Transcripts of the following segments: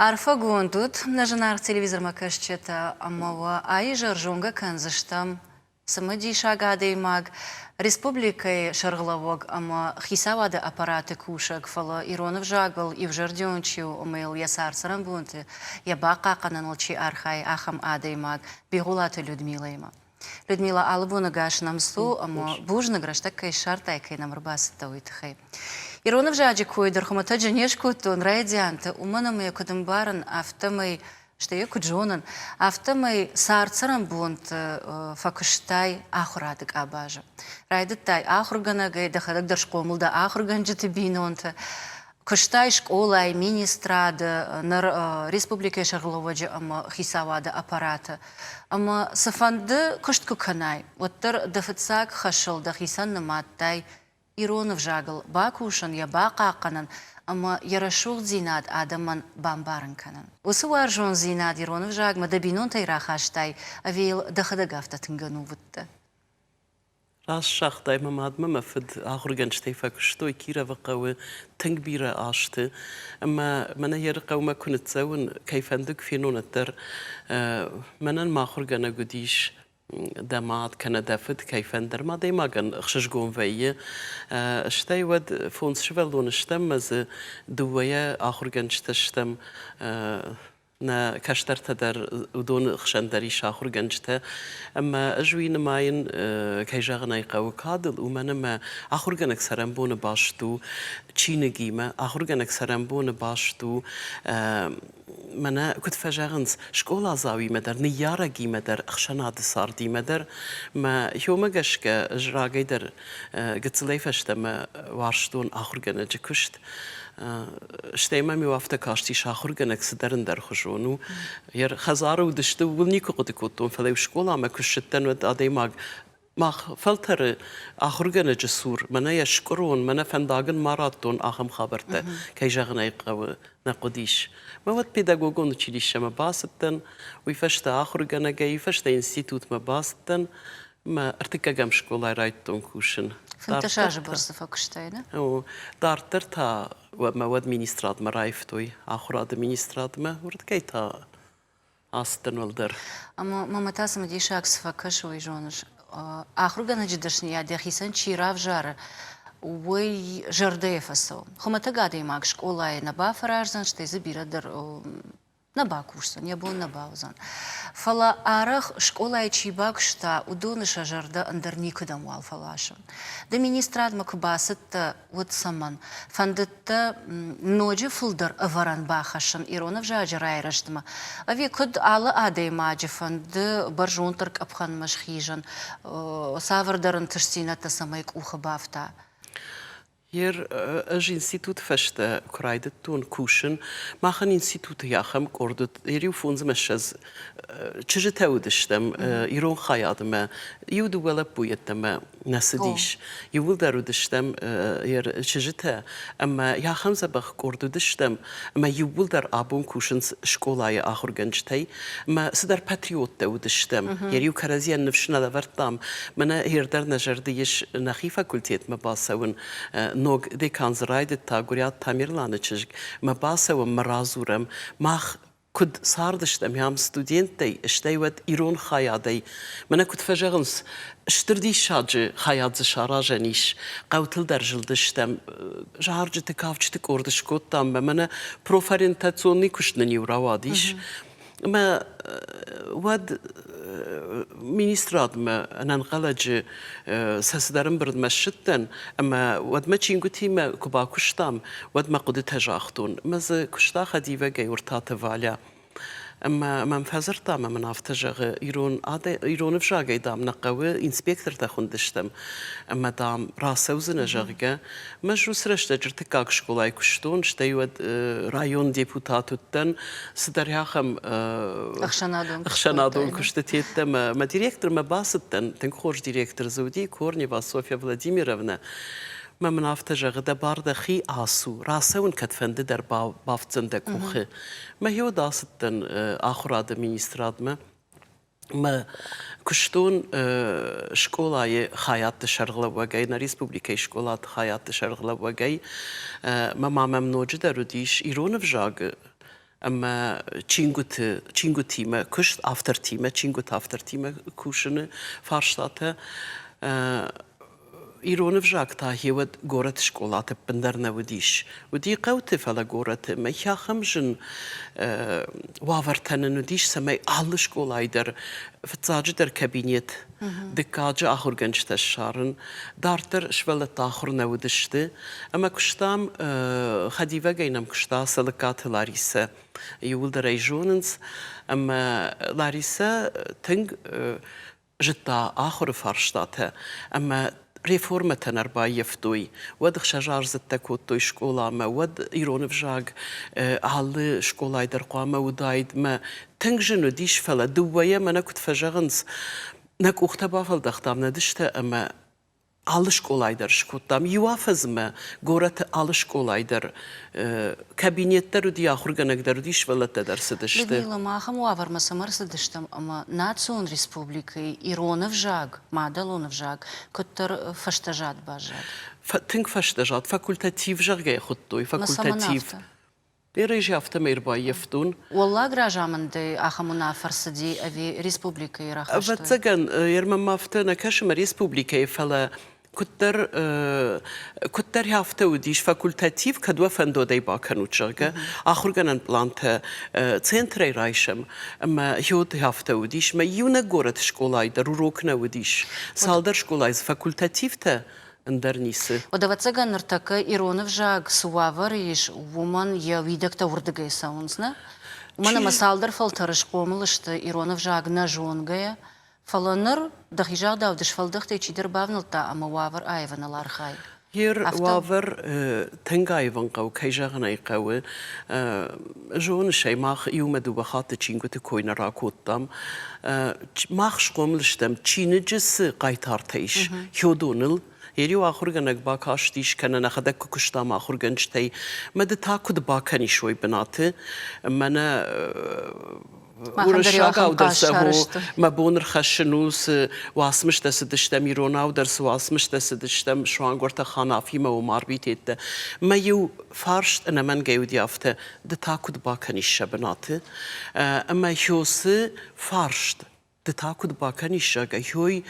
Арфӕгонд ут, нӕ зынаргъ телевизормӕкӕсджытӕ, ӕмӕ уӕ а-изӕр зонгӕ кӕндзыстӕм цымыдисаг адӕймаг, республикӕйы сӕргълӕууӕг ӕмӕ хицауады аппараты кусӕг, фӕлӕ ирон ӕвзагыл иузӕрдион чи у ӕмӕ йыл йӕ цард-цӕрӕнбонты йӕ бахъахъхъӕныныл чи архайы, ахӕм адӕймаг Бигъуылаты Людмилӕимӕ. Людмила, алы боны гас нӕм цу ӕмӕ бузныг, рӕстӕг кӕй ссардтай, кӕй нӕм ӕрбацыдтӕ, уый тыххӕй. Ирон ӕвзаджы кой дӕр хуымӕтӕджы не скодтон райдианты, уымӕн ӕмӕ йӕ куыд ӕмбарын, афтӕмӕй, стӕй йӕ куыд зонын, афтӕмӕй цард-цӕрӕнбонты фӕкуыстай ахуырады къабазы. Райдыдтай ахуыргӕнӕгӕй, дӕхӕдӕг дӕр схъомыл дӕ ахуыргӕнджыты бинонты. Куыстай скъолайы, министрады, ныр республикӕйы сӕргълӕууӕджы ӕмӕ хицауады аппараты. Ӕмӕ цыфӕнды куыст куы кӕнай, уӕддӕр дӕ фыццаг хӕсыл дӕхицӕн нымадтай ирон ӕвзагыл бакусын, йӕ бахъахъхъӕнын ӕмӕ йӕ рӕсугъддзинад адӕмӕн бамбарын кӕнын. Уыцы уарзондзинад ирон ӕвзагмӕ дӕ бинонтӕй рахастай ӕви йыл дӕхӕдӕг афтӕ тынг ӕнувыд дӕ? Раст загътай, мӕ мадмӕ мӕ фыд ахуыргӕнджытӕй фӕкуыстой Кировы хъӕуы тынг бирӕ азты. Ӕмӕ мӕнӕ Ерыхъӕумӕ куы ныццӕуын, кӕй фӕнды куы фенон, уӕддӕр мӕнӕн мӕ ахуыргӕнӕг уыдис дӕ мад кӕнӕ дӕ фыд, кӕй фӕнды ӕмӕ адӕймагӕн ӕхсызгон вӕййы. Стӕй уӕд фондз сывӕллоны стӕм мӕ дзы дыууӕйӕ ахуыргӕнджытӕ стӕм. Нӕ кӕстӕртӕ дӕр уыдоны хсӕн дӕр ис ахуыргӕнджытӕ. Ӕмӕ ӕз уый нымайын, кӕй зӕгъын ӕй хъӕуы, кадыл, уымӕн ӕмӕ ахуыргӕнӕг цӕрӕнбоны баст у чиныгимӕ, ахуыргӕнӕг цӕрӕнбоны баст у мӕнӕ куыд фӕзӕгъынц, скъоладзауимӕ дӕр, ныййарӕгимӕ дӕр, ӕхсӕнады цардимӕ дӕр. Мӕ хиомӕ гӕсгӕ ӕз рагӕй дӕр гыццылӕй фӕстӕмӕ уарзтон ахуыргӕнӕджы куыст. Стӕй мӕм-иу афтӕ кастис, ахуыргӕнӕг цыдӕр ӕндӕрхуызон у. Йӕ хӕдзары уыдысты, ууыл никуы хъуыды кодтон, фӕлӕ-иу скъоламӕ куы ссыдтӕн, уӕд адӕймаг мах фӕлтӕры ахуыргӕнӕджы цур мӕнӕ йӕ скъуырон, мӕнӕ фӕндаг ын ма радтон, ахӕм хабӕрттӕ, кӕй зӕгъын ӕй хъӕуы, нӕ хъуыдис. Мӕ уӕд педагогон училищемӕ бацыдтӕн, уый фӕстӕ ахуыргӕнӕгӕй, уый фӕстӕ институтмӕ бацыдтӕн, мӕ ӕртыккӕгӕм скъолайы райдыдтон кусын. 15 азы бӕрц дзы фӕкуыстай, нӕ? О, дарддӕр та мӕ уӕд министрадмӕ раивтой, ахуырады министрадмӕ, уырдыгӕй та ацыдтӕн уӕлдӕр. Ӕмӕ мӕмӕ та цымыдисаг цы фӕкӕсы, уый зоныс? Ахуыргӕнӕджы дӕсныйад йӕхицӕн чи равзары, уый зӕрдӕйы фӕцӕуы. Хуымӕтӕг адӕймаг скъолайы нӕ бафӕраздзӕн, стӕй дзы бирӕ дӕр нӕ бакусдзӕн, йӕ бон нӕ бауыдзӕн. Фӕлӕ арӕх скъолайы чи бакуыста, уыдоны сӕ зӕрдӕ ӕндӕр никуыдӕм уал фӕласы. Ды министрадмӕ куы бацыдтӕ, уӕд цӕмӕн? Фӕндыдтӕ ноджы фылдӕр ӕвӕрӕн бахӕссын ирон ӕвзаджы райрӕзтмӕ? Ӕви куыд алы адӕймаджы фӕнды бӕрзонддӕр къӕпхӕнмӕ схизын, цавӕрдӕр ӕнтыстдзинӕдтӕ цӕмӕй къухы бафта? Ер ӕз институты фӕстӕ куы райдыдтон кусын, махӕн институты ахӕм къорд уыд, ер-иу фондз ӕмӕ ссӕдз чызджытӕ уыдыстӕм ирон хайадмӕ, иу-дыууӕ лӕппу йеддӕмӕ нӕ цыдис. Иууылдӕр уыдыстӕм чызджытӕ ӕмӕ ахӕм дзӕбӕх къорд уыдыстӕм, ӕмӕ иууылдӕр абон кусынц скъолайы ахуыргӕнджытӕй ӕмӕ цыдӕр патриоттӕ уыдыстӕм. Йӕ-иу кӕрӕдзийӕн ныфс нӕ лӕвӕрдтам. Мӕнӕ гъер дӕр нӕ зӕрды ис нӕхи факультетмӕ бацӕуын. Ног декан дзы райдыдта, Гуыриат Тамерланы чызг. Мӕ бацӕуӕм, мӕ радзурӕм. Мах куыд цардыстӕм ам студенттӕй, стӕй уӕд ирон хайадӕй. Мӕнӕ куыд фӕзӕгъынц, стыр диссаджы хайад дзы саразӕн ис. Хъӕутыл дӕр зылдыстӕм, зарджыты, кафджыты къорд скодтам ӕмӕ мӕнӕ профориентационный куыст нын-иу рауадис. Ӕмӕ уӕд министрадмӕ ӕнӕнхъӕлӕджы сӕ цыдӕр ӕмбырдмӕ ссыдтӕн ӕмӕ уӕдмӕ чингуытимӕ куы бакуыстам, уӕд мӕ хъуыдытӕ загътон. Ӕмӕ дзы куыста хӕдивӕгӕй Уыртаты Валя. Ӕмӕ мӕм фӕдзырдта ӕмӕ мын афтӕ зӕгъы, ирон, ирон ӕвзагӕй, дам, нӕ хъӕуы инспектортӕ хуындыстӕм ӕмӕ, дам, рацӕудзынӕ, зӕгъгӕ. Мӕ ӕз уыцы рӕстӕджы ӕртыккаг скъолайы куыстон, стӕй уӕд районы депутат уыдтӕн, цыдӕр ахӕм ӕхсӕнадон куыстытӕ мӕ мӕ директормӕ бацыдтӕн, тынг хорз директор дзы уыди, Корнева Софья Владимировнӕ. Мӕ мын афтӕ зӕгъы, дӕ бар дӕхи ацу, рацӕуын кӕдфӕнды дӕр бафтдзӕн дӕ къухы. Мӕ уӕд ацыдтӕн ахуырады министрадмӕ. Мӕ куыстон скъолайы хайадты сӕргълӕууӕгӕй, нӕ республикӕйы скъолаты хайадты сӕргълӕууӕгӕй. Мӕ ма мӕм ноджыдӕр уыдис ирон ӕвзагы. Ӕмӕ чингуыты, чингуытимӕ куыст, автортимӕ, чингуыты автортимӕ кусыны фарстатӕ. Ирон ӕвзаг та гъеуӕд горӕты скъолаты ӕппындӕр нӕ уыдис. Уыди хъӕуты, фӕлӕ горӕты. Ӕмӕ ахӕм зын уавӕртӕ нын уыдис, цӕмӕй алы скъолайы дӕр фыццаджыдӕр кабинет, дыккаджы ахуыргӕнджытӕ ссарын. Дарддӕр сывӕллӕттӕ ахуыр нӕ уыдысты. Ӕмӕ куыстам, хӕдивӕгӕй нӕм куыста Цӕлыккаты Ларисӕ. Иууылдӕр ӕй зонынц. Ӕмӕ Ларисӕ тынг зыдта ахуыры фарстатӕ ӕмӕ реформӕтӕн ӕрбаййӕфтой. Уӕд ӕхсӕзаздзыдтӕ кодтой скъоламӕ, уӕд ирон ӕвзаг алы скъолайы дӕр хъуамӕ уыдаид. Мӕ тынг зын уыдис, фӕлӕ дыууӕйӕ мӕнӕ куыд фӕзӕгъынц, нӕ къухтӕ бафӕлдӕхтам нӕ дыстӕ ӕмӕ алы скъолайы дӕр скодтам. Иу афӕдзмӕ горӕты алы скъолайы дӕр кабинет дӕр уыди, ахуыргӕнӕг дӕр уыди, сывӕллӕттӕ дӕр цыдысты. Людмила, ма ахӕм уавӕрмӕ цӕмӕ ӕрцыдыстӕм, ӕмӕ национ республикӕйы ирон ӕвзаг, мадӕлон ӕвзаг куыддӕр фӕстӕзад баззад? Тынг фӕстӕзад, факультатив, зӕгъгӕ, хуыдтой, факультатив. Берӕ афтӕмӕй ӕрбаййӕфтон. Уӕллаг разамындӕй ахӕм уынаффӕ рцыди ӕви республикӕйы рахастой? Ӕвӕццӕгӕн, ӕрмӕ афтӕ нӕ кӕсы мӕ республикӕйы, фӕлӕ куыддӕр куыддӕр афтӕ уыдис факультатив, кӕд уӕ фӕндодӕй бакӕнут, зӕгъгӕ, ахуыргӕнӕн пълантӕ центрӕй райсӕм, ӕмӕ гьод афтӕ уыдис. Мӕ иунӕг горӕты скъолайы дӕр урок нӕ уыдис. Цалдӕр скъолайы дзы факультативтӕ ӕндӕр ницы. Уӕд, ӕвӕццӕгӕн, ныртӕккӕ ирон ӕвзаг цы уавӕры ис, уымӕн йӕ уидӕгтӕ уырдыгӕй цӕуынц, нӕ? Уымӕн ӕмӕ цалдӕр фӕлтӕры схъомыл сты ирон ӕвзаг нӕ зонгӕйӕ, фӕлӕ ныр дӕхи загъдау дысфӕлдӕхтӕй чидӕр бавнӕлдта ӕмӕ уавӕр аивыныл архайы. Йе уавӕр тынг аивын хъӕуы, кӕй зӕгъын ӕй хъӕуы. Зоныс ӕй, мах иумӕ дыууӕ хатты чингуыты кой нӕ ракодтам. Мах схъомыл стӕм, чиныджы цы хъайтартӕ ис, Хёдоныл. Йе ахуыргӕнӕг бакастис, кӕнӕ нӕхӕдӕг куы куыстам ахуыргӕнджытӕй, мӕ ды та куыд бакӕнис уой бынаты? Мӕнӕ уырыссагау дӕр сӕ мӕ бон ӕрхӕссын у, цы уацмыстӕ цыдыстӕм, иронау дӕр цы уацмыстӕ цыдыстӕм, суанг уӕртӕ Ханафимӕ уым арвитеттӕ. Мӕ иу фарст ӕнӕмӕнгӕй уыди афтӕ, ды та куыд бакӕнис сӕ бынаты? Ӕмӕ Хёсы фарст, ды та куыд бакӕнис, зӕгъгӕ, Хёй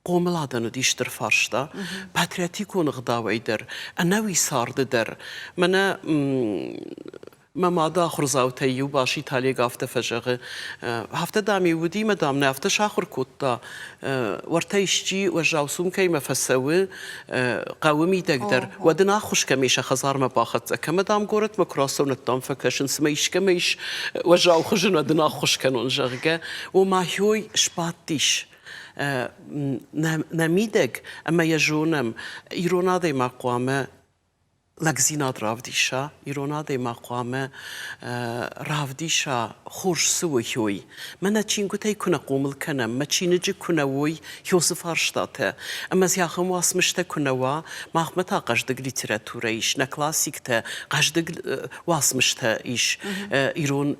хъомыладӕн уыди стыр фарста, патриотикон ӕгъдауӕй дӕр, ӕнӕуи царды дӕр. Мӕнӕ мӕ мады ахуырдзаутӕй иу Баситы Олег афтӕ фӕзӕгъы, афтӕ, дам-иу уыди мӕ, дам, нӕ афтӕ сахуыр кодта, уӕртӕ исчи уӕззау сумкӕимӕ фӕцӕуы хъӕуы мидӕг дӕр, уӕд ын ӕххуыс кӕм ис, сӕ хӕдзармӕ бахӕццӕ. Кӕмӕ, дам, горӕтмӕ куы рацӕуын, уӕд, дам, фӕкӕсын, цымӕ искӕмӕ ис уӕззау хуызын, уӕд ын ӕххуыс кӕнон, зӕгъгӕ. Ома, хёй сбадтис нӕ мидӕг ӕмӕ йӕ зонӕм, ирон адӕймаг хъуамӕ лӕгдзинад равдиса, ирон адӕймаг хъуамӕ равдиса, хорз цы у, хёй. Мӕнӕ чингуытӕй куы нӕ хъомыл кӕнӕм, мӕ чиныджы куы нӕ уой хёцы фарстатӕ, ӕмӕ дзы ахӕм уацмыстӕ куы нӕ уа, махмӕ та хъӕздыг литературӕ ис, нӕ классиктӕ хъӕздыг уацмыстӕ ис ирон,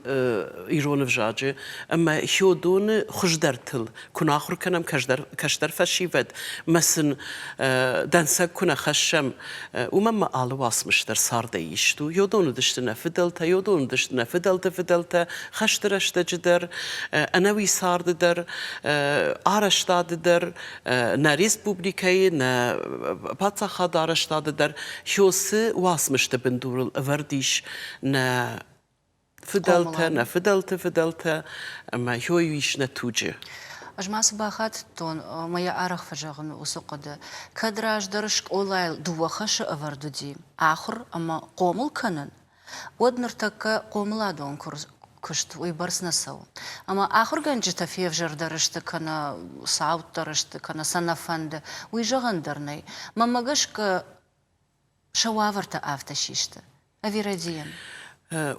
ирон ӕвзаджы, ӕмӕ хёдоны хуыздӕртыл куы нӕ ахуыр кӕнӕм кӕстӕр фӕсивӕд, мӕ сын дӕнцӕг куы нӕ хӕссӕм, уымӕн ма алы уацмыс дӕр цардӕй ист у. Йодон уыдысты нӕ фыдӕлтӕ, йодон уыдысты нӕ фыдӕлты фыдӕлтӕ, хӕсты рӕстӕджы дӕр, ӕнӕуи царды дӕр, арӕзтады дӕр, нӕ республикӕйы, нӕ паддзахады арӕзтады дӕр. Хёсы уацмысты бындурыл ӕвӕрд ис нӕ фыдӕлтӕ, нӕ фыдӕлты фыдӕлтӕ ӕмӕ хёй ис нӕ туджы. Ӕз ма цы бахатыдтон, ӕмӕ йӕ арӕх фӕзӕгъын уыцы хъуыды, кӕд раздӕр скъолайыл дыууӕ хӕсы ӕвӕрд уыди, ахуыр ӕмӕ хъомыл кӕнын, уӕд ныртӕккӕ хъомыладон куыст уыйбӕрц нӕ цӕуы. Ӕмӕ ахуыргӕнджытӕ февзӕрдӕр сты кӕнӕ цауддӕр сты, кӕнӕ сӕ нӕ фӕнды, уый зӕгъӕн дӕр нӕй. Мӕнмӕ гӕсгӕ, сӕ уавӕртӕ афтӕ систы ӕви рӕдийӕн?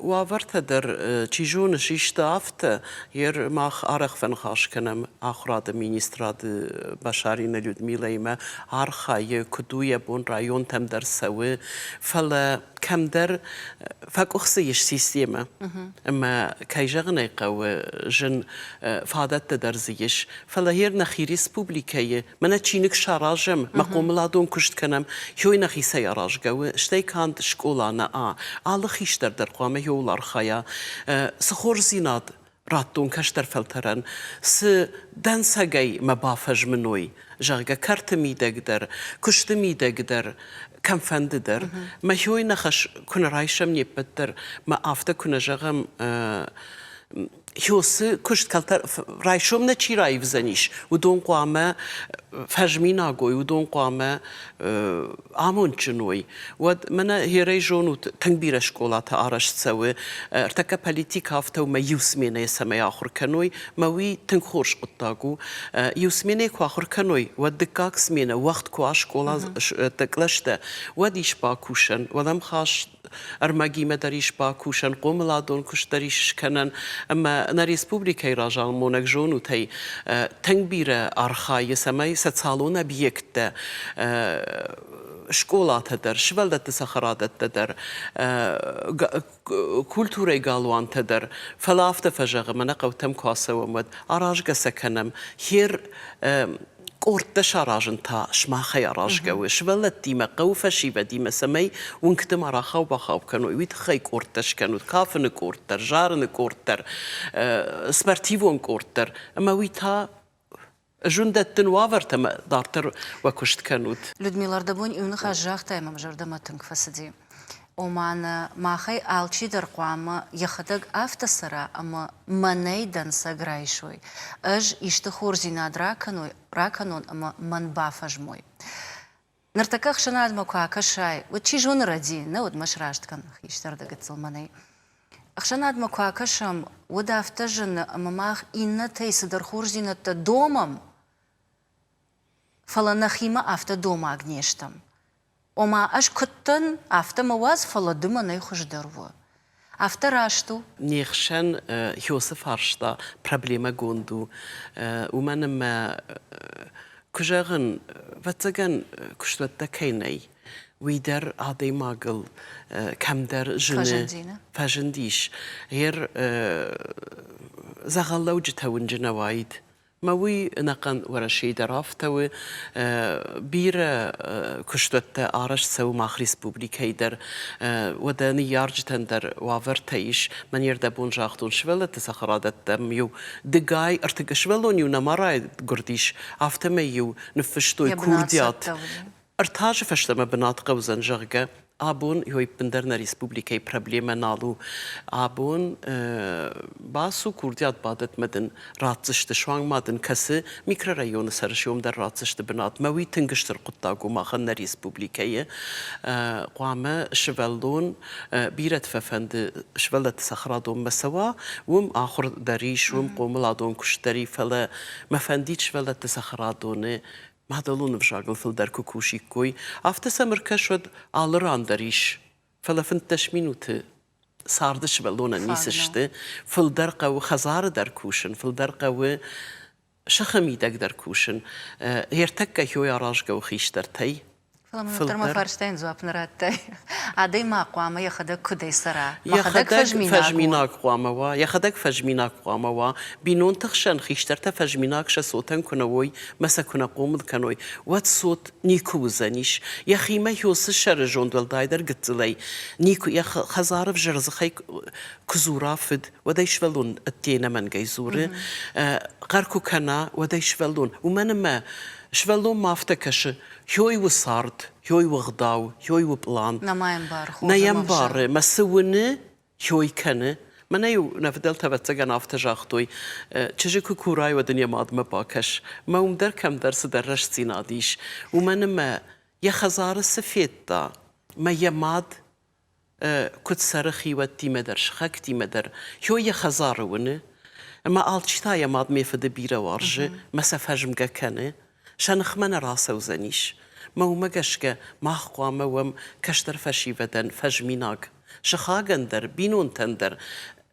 Уавӕртӕ дӕр, чи зоны, систы афтӕ. Ер мах арӕх фӕныхас кӕнӕм ахуырады министрады Башарина Людмилӕимӕ, архайы, куыд у йӕ бон, районтӕм дӕр цӕуы, фӕлӕ кӕмдӕр фӕкъуыхцы ис системӕ. Ӕмӕ, кӕй зӕгъын ӕй хъӕуы, зын фадӕттӕ дӕр дзы ис. Фӕлӕ ер нӕхи республикӕйы Мӕнӕ чиныг саразӕм, мӕ хъомыладон куыст кӕнӕм, хёй нӕхицӕй аразгӕ у, стӕй канд скъола нӕ, алы хистӕр дӕр. хъуамӕ иуыл архайа. Цы хорздзинад радтон кӕстӕр фӕлтӕрӕн, цы дӕнцӕгӕй мӕ бафӕзмыной, зӕгъгӕ, кӕрты мидӕг дӕр, куысты мидӕг дӕр, кӕмфӕнды дӕр. Мӕ хиой ныхас куы нӕ райсӕм не ппӕт дӕр, мӕ афтӕ куы нӕ зӕгъӕм, Хёсы куыст райсом нӕ чи раивдзӕнис, уыдон хъуамӕ фӕзминаг уой, уыдон хъуамӕ амондджын уой. Уӕд мӕнӕ херӕй зонут, тынг бирӕ скъолатӕ арӕзт цӕуы. Ӕртӕккӕ политикӕ афтӕ у, мӕ иу сменӕйы цӕмӕй ахуыр кӕной, мӕ уый тынг хорз хъуыддаг у. Иу сменӕйы куы ахуыр кӕной, уӕд дыккаг сменӕ уӕгъд куы уа скъола кълӕстӕ, уӕд ис бакусӕн, уӕлӕмхас ӕрмӕгимӕ дӕр ис бакусӕн, хъомыладон куыст дӕр ис скӕнӕн. Ӕмӕ нӕ республикӕйы разамонӕг зонутӕй тынг бирӕ архайы, цӕмӕй социалон объекттӕ скъолатӕ дӕр, сывӕллӕтты цӕхӕрадӕттӕ дӕр, культурӕйы галуантӕ дӕр. Фӕлӕ афтӕ фӕзӕгъы, мӕнӕ хъӕутӕм куы ацӕуӕм, уӕд аразгӕ сӕ кӕнӕм. Хер къордтӕ саразын та сымахӕй аразгӕ у. Сывӕллӕттимӕ, хъӕуы фӕсивӕдимӕ, цӕмӕй уынгты ма рахау-бахау кӕной, уый тыххӕй къордтӕ скӕнут, кафыны къорд дӕр, зарыны къорд дӕр, спортивон къорд дӕр. Ӕмӕ уый та зын дӕттын уавӕртӕ ӕмӕ дарддӕр уӕ куыст кӕнут. Людмила, ӕрдӕбон иу ныхас загътай, мӕм зӕрдӕмӕ тынг фӕцыди. Ома нӕ махӕй алчидӕр хъуамӕ йӕхӕдӕг афтӕ цӕра ӕмӕ мӕнӕй дӕнцӕг райсой, ӕз исты хорздзинад ракӕной, ракӕнон ӕмӕ мӕн бафӕзмой. Ныртӕккӕ ӕхсӕнадмӕ куы акӕсай, уӕд чи зоны рӕдийын, нӕ уӕд мӕ сраст кӕн хистӕр дӕ гыццыл мӕнӕй. Ӕхсӕнадмӕ куы акӕсӕм, уӕд афтӕ зыны, ӕмӕ мах иннӕтӕй цыдӕр хорздзинӕдтӕ домӕм, фӕлӕ нӕхимӕ афтӕ домаг не стӕм. Ома, ӕз куыд дӕн, афтӕ мӕ уадз, фӕлӕ ды мӕнӕй хуыздӕр у. Афтӕ раст у? Не хсӕн Хёсы фарста проблемӕгонд у, уымӕн ӕмӕ, куы зӕгъын, ӕвӕццӕгӕн, куыстуӕттӕ кӕй нӕй, уый дӕр адӕймагыл кӕмдӕр зыны, фӕзындис. Гъер дзӕгъӕллӕуджытӕ уынджы нӕ уаид, Мӕ уый ӕнӕхъӕн Уӕрӕсейы дӕр афтӕ у. Бирӕ куыстуӕттӕ арӕзт цӕуы мах республикӕйы дӕр. Уӕдӕ ныййарджытӕн дӕр уавӕртӕ ис. Мӕн ӕрдӕбон загътон, сывӕллӕтты цӕхӕрадӕттӕм-иу дыгай, ӕртыккаг сывӕллон-иу нӕма райгуырдис, афтӕмӕй-иу ныффыстой курдиат. Ӕртӕ азы фӕстӕмӕ бынат хъӕудзӕн, зӕгъгӕ, абон ӕппындӕр нӕ республикӕйы проблемӕ нал у. Абон бацу, курдиат бадӕтмӕ дын ратдзысты, суанг ма дын кӕцы микрорайоны цӕрыс, уым дӕр ратдзысты бынатмӕ. Уый тынг стыр хъуыддаг у махӕн нӕ республикӕйы. Хъуамӕ сывӕллон бирӕты фӕфӕнды сывӕллӕтты цӕхӕрадонмӕ цӕуа, уым ахуыр дӕр ис, уым хъомыладон куыст дӕр и, фӕлӕ мӕ фӕндид сывӕллӕтты цӕхӕрадоны мадӕлон ӕвзагыл фылдӕр куы кусиккой, афтӕ сӕм ӕркӕс, уӕд алы ран дӕр ис. Фӕлӕ 15 минуты царды сывӕллонӕн ницы сты. Фылдӕр хъӕуы хӕдзары дӕр кусын, фылдӕр хъӕуы сыхы мидӕг дӕр кусын. Ӕртӕккӕ хёй аразгӕ у хистӕртӕй. Фӕлӕ мын уӕддӕр мӕ фарстайӕн дзуапп нӕ радтай. Адӕймаг хъуамӕ йӕхӕдӕг куыдӕй цӕра? Йӕхӕдӕг фӕзминаг хъуамӕ уа, йӕхӕдӕг фӕзминаг хъуамӕ уа. Бинонты хсӕн хистӕртӕ фӕзминаг сӕ цотӕн куы нӕ уой, мӕ сӕ куы нӕ хъомыл кӕной, уӕд цот никуы уыдзӕнис. Йӕхимӕ Хёсы сӕры зонд уӕлдайдӕр гыццылӕй никуы йӕ хӕдзары взӕр дзыхӕй куы дзура фыд, уӕд ӕй сывӕллон ӕдде ӕнӕмӕнгӕй дзуры. Хъӕр куы кӕна, уӕд ӕй сывӕллон. Уымӕн ӕмӕ сывӕллонмӕ афтӕ кӕсы, Хёй у цард, хёй у ӕгъдау, хёй у пълан. Нӕма ӕмбары хорз Нӕ ӕмбары, мӕ цы уыны, хёй кӕны. Мӕнӕ-иу нӕ фыдӕлтӕ ӕвӕццӕгӕн афтӕ загътой, чызджы куы курай, уӕд ын йӕ мадмӕ бакӕс. Мӕ уым дӕр кӕмдӕр цыдӕр рӕстдзинад ис. Уымӕн ӕмӕ йӕ хӕдзары цы федта, мӕ йӕ мад куыд цӕры хиуӕттимӕ дӕр, сыхӕгтимӕ дӕр, хё йӕ хӕдзары уыны, ӕмӕ алчи та йӕ мад ме фыды бирӕ уарзы, мӕ сӕ фӕзмгӕ кӕны, сӕ ныхмӕ нӕ рацӕудзӕнис. Мӕ уымӕ гӕсгӕ мах хъуамӕ уӕм кӕстӕр фӕсивӕдӕн фӕзминаг, сыхагӕн дӕр, бинонтӕн дӕр,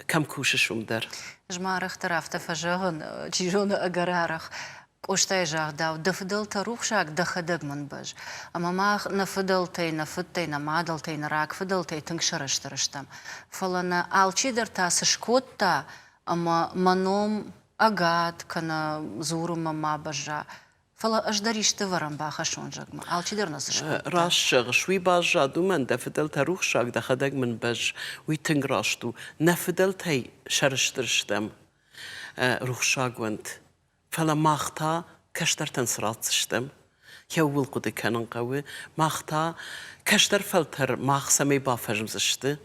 кӕм кусыс, уым дӕр. Ӕз ма арӕхдӕр афтӕ фӕзӕгъын, чи зоны, ӕгӕр арӕх, Къостайы загъдау, дӕ фыдӕлтӕ рухсаг, дӕхӕдӕг мын бӕз. Ӕмӕ мах нӕ фыдӕлтӕй, нӕ фыдтӕй, нӕ мадӕлтӕй, нӕ рагфыдӕлтӕй тынг сӕрыстыр стӕм. Фӕлӕ нӕ алчидӕр та цы скодта, ӕмӕ мӕ ном ӕгад кӕнӕ дзурынмӕ ма бӕзза. Фӕлӕ ӕз дӕр исты вӕрӕн бахӕссон зӕгъмӕ. Алчидӕр нӕ цы скодта. Раст зӕгъыс, уый баззад уымӕн, дӕ фыдӕлтӕ рухсаг, дӕхӕдӕг мын бӕзз. Уый тынг раст у. Нӕ фыдӕлтӕй сӕрыстыр стӕм. Рухсаг уӕнт. Фӕлӕ мах та кӕстӕртӕн цы ратдзыстӕм? Кӕуыл хъуыды кӕнын хъӕуы? Мах та кӕстӕр фӕлтӕр мах цӕмӕй бафӕзмдзысты?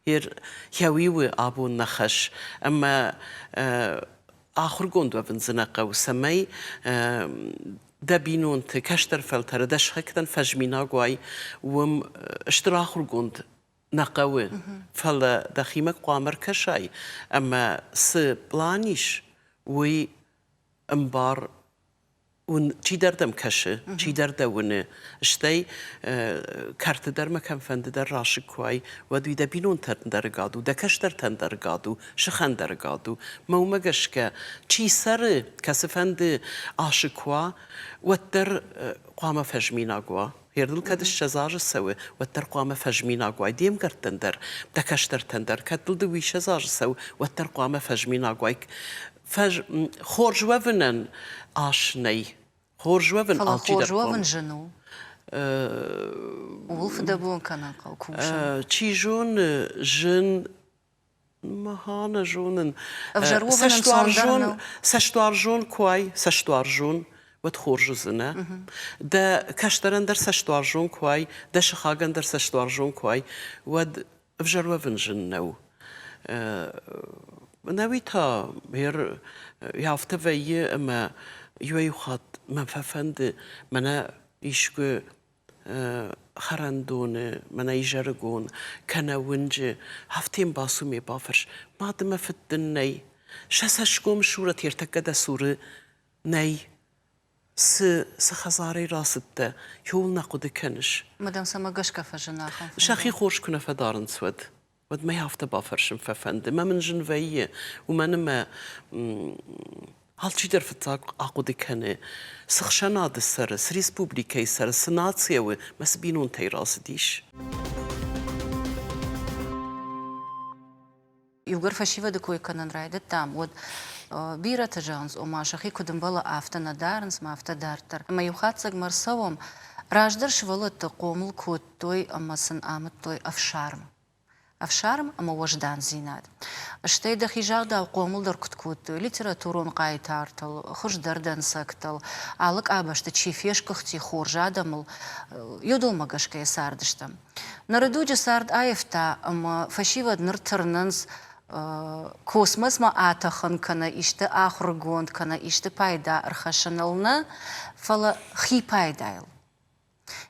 Хӕуи у абон нӕ хӕс, ӕмӕ ахуыргонд уӕвын дзы нӕ хъӕуы, цӕмӕй дӕ бинонты, кӕстӕр фӕлтӕры, дӕ сыхӕгтӕн фӕзминаг уай, уым стыр ахуыргонд нӕ хъӕуы, фӕлӕ дӕхимӕ хъуамӕ ркӕсай ӕмӕ цы пълан ис, уый ӕмбар чидӕр дӕм кӕсы, чидӕр дӕ уыны, стӕй кӕрты дӕр мӕ кӕмфӕнды дӕр расыг куы уай, уӕд уый дӕ бинонтӕн дӕр ӕгад у, дӕ кӕстӕртӕн дӕр ӕгад у, сыхӕн дӕр ӕгад у. Мӕ уымӕ гӕсгӕ, чи цӕры, кӕцыфӕнды асы куы уа, уӕддӕр хъуамӕ фӕзминаг уа. Гердыл кӕд 20 азы цӕуы, уӕддӕр хъуамӕ фӕзминаг уай де мгӕрттӕн дӕр, дӕ кӕстӕртӕн дӕр. Кӕд дыл 22 азы цӕуы, уӕддӕр хъуамӕ фӕзминаг уай. Хорз уӕвынӕн ас нӕй. Хорз уӕвын Фӕлӕ хорз уӕвын зын у. Ууыл фыдӕбон кӕнын хъӕуы кусын. Чи зоны, зын Мӕ нӕ зонын. Ӕвзӕр уӕвын ӕнцондӕр нӕу. Цӕстуарзон куы уай, цӕстуарзон, уӕд хорз уыдзынӕ. Дӕ кӕстӕрӕн дӕр цӕстуарзон куы уай, дӕ сыхагӕн дӕр цӕстуарзон куы уай, уӕд ӕвзӕр уӕвын зын нӕу. Нӕуи та афтӕ вӕййы, ӕмӕ иуӕй-иу хатт мӕ фӕфӕнды, мӕнӕ искуы хӕрӕндоны, мӕнӕ изӕрыгон, кӕнӕ уынджы, афтӕ йын бацу ме бафӕрс, мад ӕмӕ фыд дын нӕй, сӕ цӕсгом сурӕт ӕртӕккӕ дӕ цуры нӕй. Цы, цы хӕдзарӕй рацыдтӕ, кӕуыл нӕ хъуыды кӕныс? Мадам, цӕмӕ гӕсгӕ фӕзыны ахӕм Сӕхи хорз куы нӕ фӕдарынц, уӕд. Уӕд мӕ афтӕ бафӕрсын фӕфӕнды. Мӕ мын зын вӕййы, уымӕн ӕмӕ алчидӕр фыццаг ахъуыды кӕны, цы хсӕнады цӕры, цы республикӕйы цӕры, цы нацийӕ у, мӕ цы бинонтӕй рацыдис. Иугӕр фӕсивӕды кой кӕнын райдыдтам, уӕд бирӕтӕ зӕгъынц, ома сӕхи куыд ӕмбӕлы, афтӕ нӕ дарынц, ӕмӕ афтӕ дарддӕр. Ӕмӕ иу хатдзӕгмӕ ӕрцӕуӕм, раздӕр сывӕллӕтты хъомыл кодтой ӕмӕ сын амыдтой ӕфсарм. Ӕфсарм ӕмӕ уӕздандзинад. Стӕй дӕхи загъдау хъомыл дӕр куыд кодтой литературон хъайтартыл, хуыздӕр дӕнцӕгтыл, алы къабӕзты чи фесгуыхти хорз адӕмыл, уыдонмӕ гӕсгӕ цардыстӕм. Ныры дуджы цард аивта ӕмӕ фӕсивӕд ныр тырнынц космосмӕ атӕхын кӕнӕ исты ахуыргонд кӕнӕ исты пайда ӕрхӕссыныл нӕ, фӕлӕ хи пайдайыл.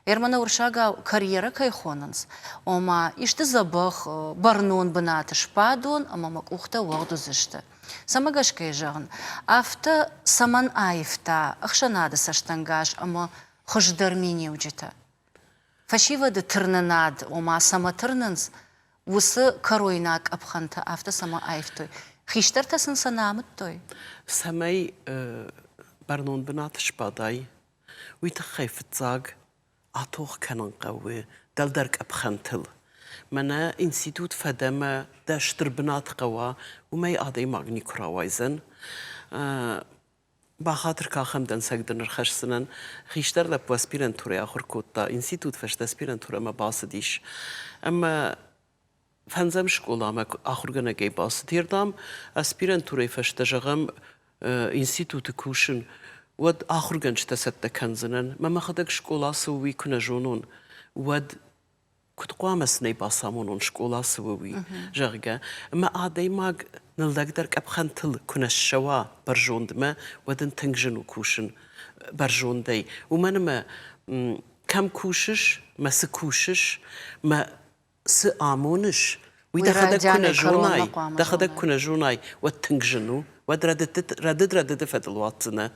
Ерманы уырыссагау карьерӕ кӕй хонынц, ома исты дзӕбӕх бӕрнон бынаты сбадон ӕмӕ мӕ къухтӕ уӕгъд уыдзысты. Цӕмӕ гӕсгӕ зӕгъын, афтӕ цӕмӕн аивта ӕхсӕнады цӕстӕнгас ӕмӕ хуыздӕр миниуджытӕ? Фӕсивӕды тырнынад, ома цӕмӕ тырнынц, уыцы кӕройнаг къӕпхӕнтӕ афтӕ цӕмӕ аивтой? Хистӕртӕ сын сӕ нӕ амыдтой? Цӕмӕй бӕрнон бынаты сбадай, уый тыххӕй фыццаг атох кӕнын хъӕуы дӕлдӕр къӕпхӕнтыл. Мӕнӕ институт фӕдӕ мӕ дӕ стыр бынат хъӕуа, уымӕй адӕймаг никуы рауайдзӕн. Бахатыр кӕхӕм дӕнцӕг дын ӕрхӕсдзынӕн. Хистӕр лӕппу аспирантурӕйы ахуыр кодта, институт фӕстӕ аспирантурӕмӕ бацыдис. Ӕмӕ фӕндзӕм скъоламӕ ахуыргӕнӕгӕй бацыд. Ердам аспирантурӕйы фӕстӕ, зӕгъӕм, институты кусын, уӕд ахуыргӕнджытӕ цӕттӕ кӕндзынӕн. Мӕ мӕхӕдӕг скъола цы у, уый куы нӕ зонон, уӕд куыд хъуамӕ сын ӕй бацамонон, скъола цы у, уый, зӕгъгӕ. Ӕмӕ адӕймаг ныллӕгдӕр къӕпхӕнтыл куы нӕ ссӕуа бӕрзондмӕ, уӕд ын тынг зын у кусын бӕрзондӕй. Уымӕн ӕмӕ кӕм кусыс, мӕ цы кусыс, мӕ цы амоныс, уый дӕхӕдӕг куы нӕ зонай, дӕхӕдӕг куы нӕ зонай, уӕд тынг зын у. Уӕд рӕдыд рӕдыды фӕдыл уадздзынӕ.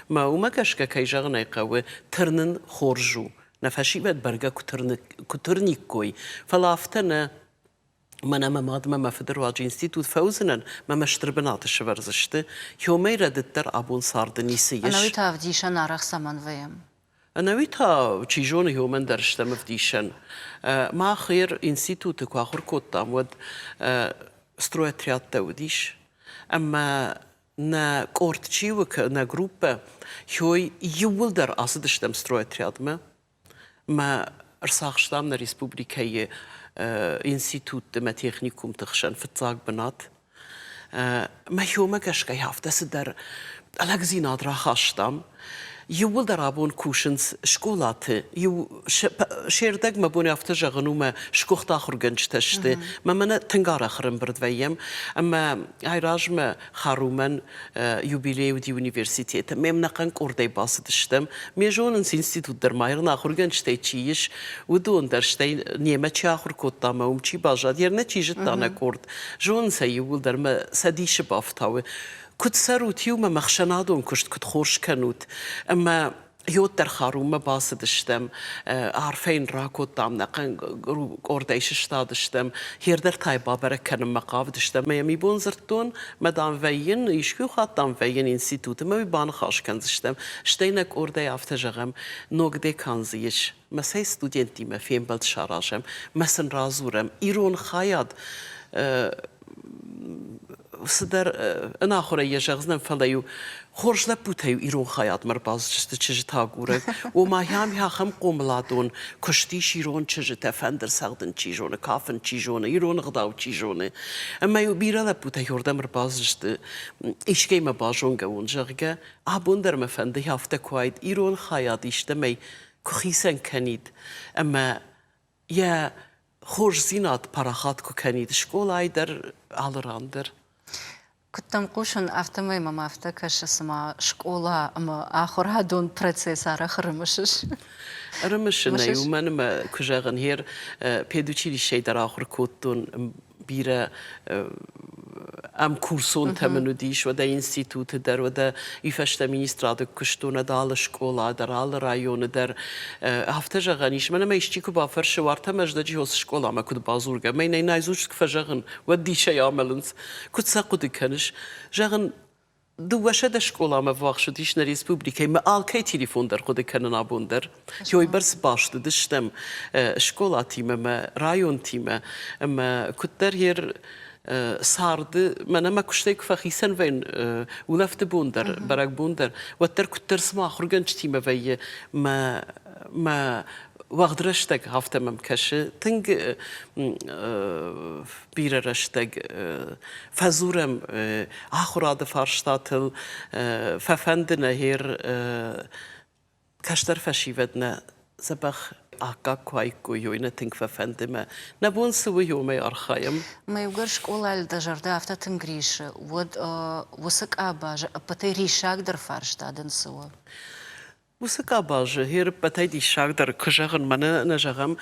Мӕ уымӕ гӕсгӕ, кӕй зӕгъын ӕй хъӕуы, тырнын хорз у. Нӕ фӕсивӕд бӕргӕ куы тырниккой, фӕлӕ афтӕ нӕ. Мӕнӕ мӕ мадмӕ мӕ фыды руаджы институт фӕуыдзынӕн, мӕ мӕ стыр бынаты сӕвӕрдзысты. Ёмӕй рӕдыддӕр абон царды ницы ис. Ӕнӕуи та ӕвдисӕн арӕх цӕмӕн вӕййӕм? Ӕнӕуи та, чи зоны, уымӕн дӕр стӕм ӕвдисӕн. Мах ер институты куы ахуыр кодтам, уӕд стройотрядтӕ уыдис, ӕмӕ Нӕ къорд чи у, нӕ группӕ, хёй иууылдӕр ацыдыстӕм стройотрядмӕ. Мӕ ӕрцахстам нӕ республикӕйы институтты мӕ техникумты хсӕн фыццаг бынат. Мӕхиомӕ гӕсгӕ афтӕ цыдӕр лӕгдзинад рахастам. Иууылдӕр абон кусынц скъолаты. Иу се рдӕг мӕ бон афтӕ зӕгъын у, мӕ сгуыхт ахуыргӕнджытӕ сты. Мӕ мӕнӕ тынг арӕх ӕрӕмбырд вӕййӕм. Ӕмӕ айразмӕ Харумӕн юбилей уыди университеты. Ме мнӕхъӕн къордӕй бацыдыстӕм. Ме зонынц институт дӕр ма ирон ахуыргӕнджытӕй чи ис, уыдон дӕр, стӕй немӕ чи ахуыр кодта ӕмӕ уым чи баззад, йе нӕ чи зыдта нӕ къорд. Зонынц ӕй иууылдӕр мӕ сӕ дисы бафтауы. Куыд цӕрут иумӕ, мӕ ӕхсӕнадон куыст куыд хорз кӕнут. Ӕмӕ Йод дӕр Харуммӕ бацыдыстӕм, арфӕ йын ракодтам, нӕ къордӕй сыстадыстӕм, хердӕр та йӕ бабӕрӕг кӕнынмӕ хъавыдыстӕм. Ӕмӕ йӕм ибон дзырдтон, мӕ дам вӕййын, искуы хатт дам вӕййын институты, мӕ уый баныхас кӕндзыстӕм. Стӕй нӕ къордӕй афтӕ зӕгъӕм, ног декан дзы ис, мӕ цӕй студенттимӕ фембӕлд саразӕм, мӕ сын радзурӕм, ирон хайад цыдӕр ӕнахуырӕй йӕ зӕгъдзынӕн, фӕлӕ-иу хорз лӕппутӕ-иу ирон хайадмӕ ӕрбацыдысты чызджытӕ агурӕг. Ома ахӕм ахӕм хъомыладон куыст ис ирон чызджытӕ, фӕндыр цӕгъдын чи зоны, кафын чи зоны, ирон ӕгъдау чи зоны. Ӕмӕ-иу бирӕ лӕппутӕ иуырдӕм ӕрбацыдысты, искӕимӕ базонгӕ уон, зӕгъгӕ. Абон дӕр мӕ фӕнды афтӕ куы уаид, ирон хайад истӕмӕй куы хицӕн кӕнид ӕмӕ йӕ хорздзинад парахат куы кӕнид скъолайы дӕр, алы ран дӕр. Куыд дӕм хъусын, афтӕмӕй мӕм афтӕ кӕсы, цыма скъола ӕмӕ ахуырадон процесс арӕх ӕрымысыс. Ӕрымысын ӕй, уымӕн ӕмӕ, куы зӕгъын, гьер педучилищейы дӕр ахуыр кодтон бирӕ ӕмкурсонтӕ мын уыдис, уӕдӕ институты дӕр, уӕдӕ уый фӕстӕ министрады куыстон, уӕдӕ алы скъола дӕр, алы районы дӕр. Афтӕ зӕгъӕн ис, мӕнӕ мӕ исчи куы бафӕрсы, уартӕ Мӕздӕджы цы скъоламӕ куыд бадзургӕ, мӕ нӕ наизусть куы фӕзӕгъын, уӕд дисӕй амӕлынц. Куыд сӕ хъуыды кӕныс? Зӕгъын, 200 скъоламӕ ввахс уыдис нӕ республикӕйы мӕ алкӕй телефон дӕр хъуыды кӕнын абон дӕр. Уыйбӕрц баст уыдыстӕм скъолатимӕ мӕ районтимӕ ӕмӕ куыддӕр йе царды мӕнӕ мӕ куыстӕй куы фӕхицӕн вӕййын улӕфты бон дӕр, бӕрӕгбон дӕр, уӕддӕр куыддӕр цыма ахуыргӕнджытимӕ вӕййы мӕ мӕ уӕгъд рӕстӕг афтӕ мӕм кӕсы. Тынг бирӕ рӕстӕг фӕдзурӕм ахуырады фарстатыл, фӕфӕнды нӕ гьер кӕстӕр фӕсивӕд нӕ дзӕбӕх аккаг куы уаиккой, уый нӕ тынг фӕфӕнды мӕ нӕ бон цы у, уымӕй архайӕм. Мӕ иугӕр скъолайыл дӕ зӕрдӕ афтӕ тынг рисы, уӕд уыцы къабазы ӕппӕтӕй риссагдӕр фарста дын цы у? Уыцы къабазы йе рппӕтӕй диссагдӕр, куы зӕгъын, мӕнӕ нӕ зӕгъӕм,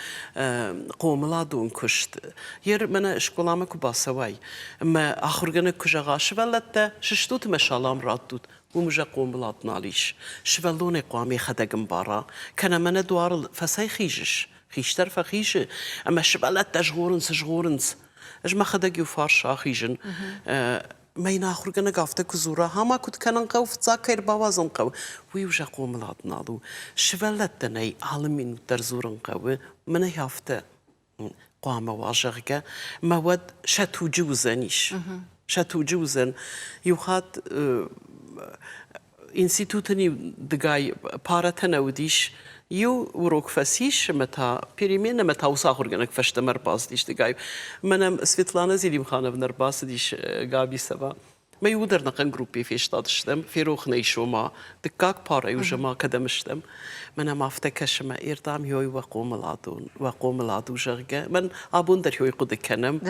хъомыладон куыст. Йе мӕнӕ скъоламӕ куы бацӕуай, ӕмӕ ахуыргӕнӕг куы зӕгъа, сывӕллӕттӕ, сыстут ӕмӕ салам раттут, уым уже хъомылад нал ис. Сывӕллонӕй хъуамӕ йӕхӕдӕг ӕмбара, кӕнӕ мӕнӕ дуарыл фӕцӕйхизыс, хистӕр фӕхизы, ӕмӕ сывӕллӕттӕ згъорынц, згъорынц. Ӕз мӕхӕдӕг иу фарс ахизын. Мӕ йын ахуыргӕнӕг афтӕ куы дзура, ӕмӕ куыд кӕнын хъӕуы, фыццаг кӕй ӕрбауадзын хъӕуы, уый уже хъомылад нал у. Сывӕллӕттӕн ӕй алы минут дӕр дзурын хъӕуы, мӕнӕй афтӕ хъуамӕ уа, зӕгъгӕ, мӕ уӕд сӕ туджы уыдзӕнис. Сӕ туджы уыдзӕн. Иу хатт институты дыгай паратӕ нӕ уыдис. Иу урок фӕцис ӕмӕ та перемен ӕмӕ та уыцы ахуыргӕнӕг фӕстӕмӕ ӕрбацыдис дыгай. Мӕнӕ Светлана Зелимхановна ӕрбацыдис Габисова. Мӕ иуылдӕр нӕхъӕн группӕйы фестадыстӕм, ферох нӕ ис ома дыккаг парӕй уже ма кӕдӕм стӕм. Мӕнӕ ма афтӕ кӕсы мӕ ӕрдӕм ёй уӕ хъомыладон, уӕ хъомылад у, зӕгъгӕ. Мӕн абон дӕр ёй хъуыды кӕнӕм.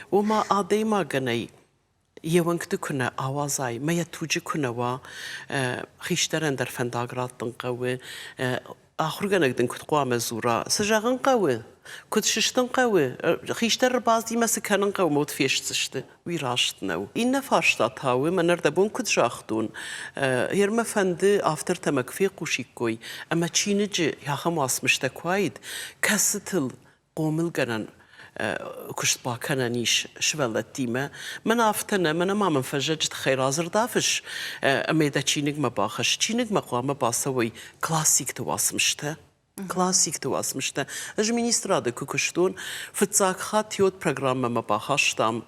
Ома адӕймагӕн ӕй йе уӕнгты куы нӕ ауадзай, мӕ йӕ туджы куы нӕ уа, хистӕрӕн дӕр фӕндаг раттын хъӕуы, ахуыргӕнӕг дын куыд хъуамӕ дзура, цы зӕгъын хъӕуы, куыд сыстын хъӕуы, хистӕр ӕрбацыдимӕ цы кӕнын хъӕуы, уӕд фестдзысты. Уый раст нӕу. Иннӕ фарста та у, мӕн ӕрдӕбон куыд загътон, гъер мӕ фӕнды автортӕ мӕ куы фехъусиккой, ӕмӕ чиныджы ахӕм уацмыстӕ куы уаид, кӕцытыл хъомылгӕнӕн куыст бакӕнӕн ис сывӕллӕттимӕ. Мӕн афтӕ нӕ, мӕнӕ ма мын фӕззӕджы тыххӕй радзырд афысс ӕмӕ дӕ чиныгмӕ бахӕсс. Чиныгмӕ хъуамӕ бацӕуой классикты уацмыстӕ. Классикты уацмыстӕ. Ӕз министрады куы куыстон, фыццаг хатт йод программӕмӕ бахастам.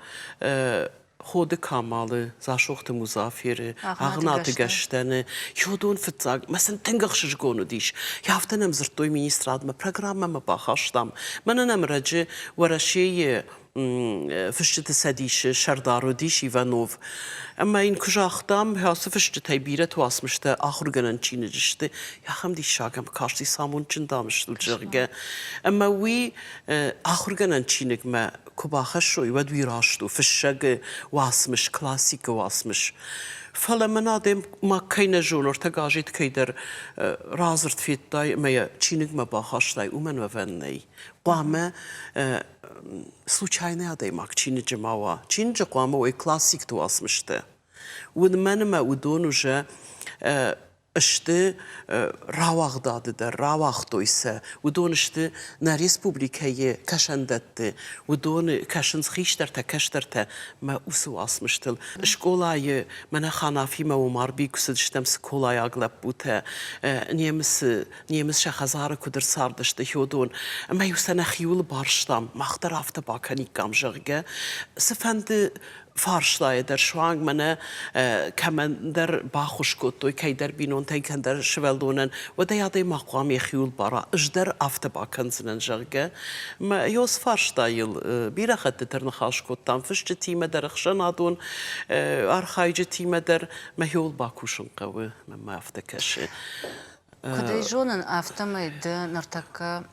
Ходы Камалы, Дзасохты Музаферы, Агънаты Гӕстӕны. Уыдон фыццаг, мӕ сын тынг ӕхсызгон уыдис. Афтӕ нӕм дзырдтой министрадмӕ, программӕмӕ бахастам. Мӕнӕ нӕм рӕджы Уӕрӕсейы фысджыты цӕдисы сӕрдар уыдис Иванов. Ӕмӕ йын куы загътам, ацы фысджытӕй бирӕты уацмыстӕ ахуыргӕнӕн чиныджы сты, ахӕм диссаг ӕм касти, цы дам стут, зӕгъгӕ. Ӕмӕ уый ахуыргӕнӕн чиныгмӕ куы бахӕссой, уӕд уый раст у фыссӕгы уацмыс, классикы уацмыс. Фӕлӕ мӕн адӕм ма кӕй нӕ зоны, ӕртӕ газет кӕйдӕр радзырд федтай ӕмӕ йӕ чиныгмӕ бахастай, уымӕн уӕвӕн нӕй. Хъуамӕ случайный адӕймаг чиныджы ма уа. Чиныджы хъуамӕ уой классикты уацмыстӕ. Уымӕн ӕмӕ уыдон уже сты рауагъдады дӕр, рауагътой сӕ. Уыдон сты нӕ республикӕйы кӕсӕндӕтты, уыдоны кӕсынц хистӕртӕ, кӕстӕртӕ мӕ уыцы уацмыстыл. Скъолайы мӕнӕ Ханафимӕ Омарби куы цыдыстӕм цыколайаг лӕппутӕ, немыцы, немыц сӕ хӕдзары куыд ӕрцардысты, уыдон. Ӕмӕ-иу сӕ нӕхиуыл барстам, мах дӕр афтӕ бакӕниккам, зӕгъгӕ. Цыфӕнды фарстайы дӕр суанг мӕнӕ кӕмӕндӕр баххуыс кодтой, кӕйдӕр бинонтӕн, кӕндӕр сывӕллонӕн, уӕд ӕй адӕймаг хъуамӕ йӕхиуыл бара, ӕз дӕр афтӕ бакӕндзынӕн, зӕгъгӕ. Мӕ Ёс фарстайыл бирӕ хӕттыты ныхас кодтам фысджытимӕ дӕр, ӕхсӕнадон архайджытимӕ дӕр. Мӕхиуыл бакусын хъӕуы, мӕнмӕ афтӕ кӕсы. Куыд ӕй зонын, афтӕмӕй ды ныртӕккӕ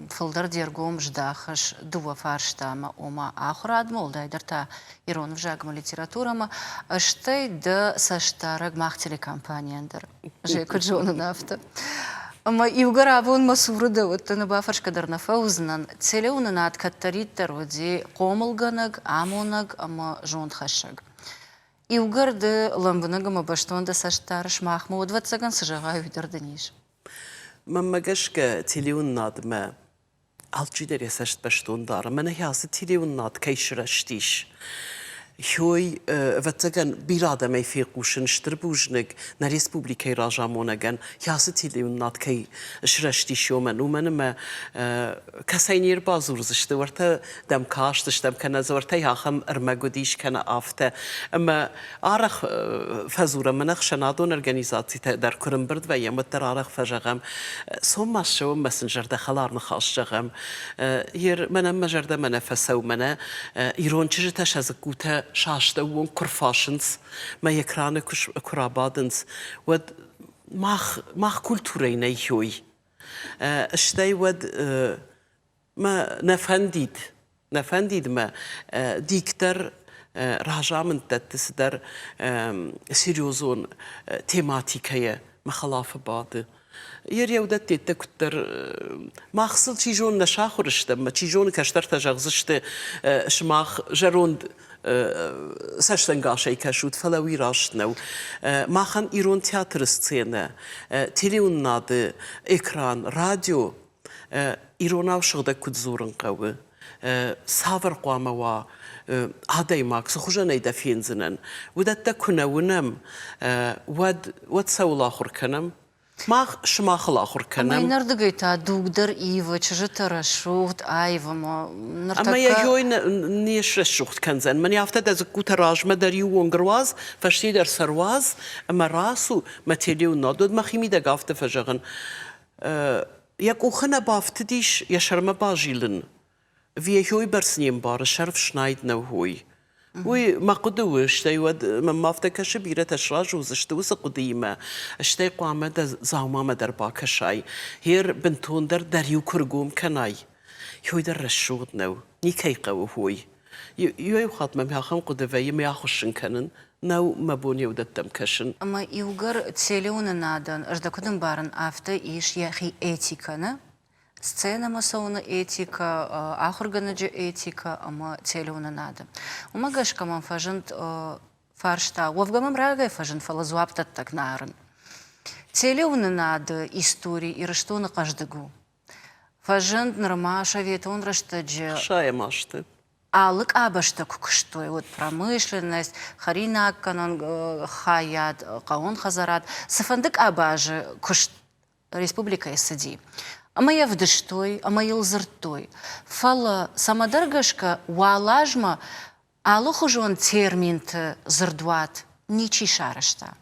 фылдӕр де ргом здахыс дыууӕ фарстамӕ, ома ахуырадмӕ, уӕлдайдӕр та ирон ӕвзагмӕ, литературӕмӕ, стӕй дӕ цӕстдарӕг мах телекомпанийӕн дӕр, зӕй куыд зонын, афтӕ. Ӕмӕ иугӕр абон мӕ цуры дӕ уыдтӕн, бафӕрсгӕ дӕр нӕ фӕуыдзынӕн, телеуынынад кӕддӕриддӕр уыди хъомылгӕнӕг, амонӕг ӕмӕ зондхӕссӕг. Иугӕр ды лӕмбынӕг ӕмӕ бӕстон дӕ цӕст дарыс махмӕ, уӕд, ӕвӕццӕгӕн, цы зӕгъай, уый дӕр дын ис. Мӕнмӕ гӕсгӕ, телеуынынадмӕ алчидӕр йӕ цӕст бӕстон дары. Мӕнӕ ацы телеуынынад кӕй сырӕзтис, хой, ӕвӕццӕгӕн, бирӕ адӕмӕй фехъусын стыр бузныг нӕ республикӕйы разамонӕгӕн, ацы телеуынынад кӕй сырӕзтис уымӕн, уымӕн ӕмӕ кӕцӕй не рбадзурдзысты, уӕртӕ дӕм кастыстӕм, кӕнӕ дзы уӕртӕ ахӕм ӕрмӕг уыдис, кӕнӕ афтӕ. Ӕмӕ Арӕх фӕдзурӕм, мӕнӕ ӕхсӕнадон организацитӕ дӕр куы рымбырд вӕййӕм, уӕддӕр арӕх фӕзӕгъӕм, цом ма ссӕуӕм мӕ сын зӕрдӕхӕлар ныхас зӕгъӕм. Ер, мӕнӕн мӕ зӕрдӕмӕ нӕ фӕцӕуы, мӕнӕ ирон чызджытӕ сӕ дзыккутӕ сӕ астӕуы онг куы рфасынц, мӕ экраны куы рабадынц, уӕд мах, мах культурӕйы нӕй хёй. Стӕй уӕд мӕ нӕ фӕндид, нӕ фӕндид мӕ диктор разамынд дӕтты цыдӕр серьезон тематикӕйӕ мӕ хӕлафы бады. Йе реудӕттеттӕ куыддӕр мах сыл чи зоны нӕ сахуыр стӕм, чи зоны кӕстӕртӕ зӕгъдзысты, сымах зӕронд цӕстӕнгасӕй кӕсут, фӕлӕ уый раст нӕу. Махӕн ирон театры сценӕ, телеуынынады экран, радио иронау сыгъдӕг куыд дзурын хъӕуы, цавӕр хъуамӕ уа адӕймаг, цы хуызӕнӕй дӕ фендзынӕн, уыдӕттӕ куы нӕ уынӕм, уӕд, уӕд цӕуыл ахуыр кӕнӕм? Мах сымахыл ахуыр кӕнӕм. Ӕмӕ иннӕрдыгӕй та дуг дӕр ивы, чызджытӕ рӕсугъд, аив ӕмӕ ныртӕккӕ... Ӕмӕ йӕ йой не срӕсугъд кӕндзӕн. Мӕнӕ афтӕ дӕ дзыккутӕ размӕ дӕр иу онг руадз, фӕсте дӕр сӕ руадз ӕмӕ рацу, мӕ телеуынад. Уӕд мӕхимидӕг афтӕ фӕзӕгъын, Йӕ къухы нӕ бафтыдис йӕ сӕрмӕ базилын. Виехёйы бӕрц не мбары, сӕр фснайд нӕу хой. Уый мӕ хъуыды у, стӕй уӕд мӕнмӕ афтӕ кӕсы, бирӕтӕ сразы уыдзысты уыцы хъуыдыимӕ, стӕй хъуамӕ дӕ дзаумамӕ дӕр бакӕсай. Гъер бынтондӕр дӕр-иу куы ргом кӕнай. Хой дӕр рӕсугъд нӕу, никӕй хъӕуы хой. Иуӕй-иу хатт мӕм ахӕм хъуыды вӕййы мӕ ахуыссын кӕнын, нӕу мӕ бон еудӕттӕм кӕсын. Ӕмӕ иугӕр телеуынынадӕн, ӕз дӕ куыд ӕмбарын, афтӕ ис йӕхи этикӕ, нӕ? Сценӕмӕ цӕуыны этикӕ, ахуыргӕнӕджы этикӕ ӕмӕ телеуынынады. Уымӕ гӕсгӕ мӕм фӕзынд фарста, уӕвгӕ мӕм рагӕй фӕзынд, фӕлӕ дзуапдӕттӕг нӕ арын. Телеуынынады истори Ирыстоны хъӕздыг у. Фӕзынд нырма советон рӕстӕджы. Ӕхсайӕм азты. Алы къабӕзтӕ куы куыстой, уӕд промышленность, хӕринаггӕнӕн хайад, хъӕууон хӕдзарад, цыфӕнды къабазы куыст республикӕйы цыди. Ӕмӕ йӕ вдыстой, ӕмӕ йыл дзырдтой. Фӕлӕ цӕмӕдӕр гӕсгӕ уал азмӕ. Алыхуызон терминты дзырдуат ничи сарӕзта.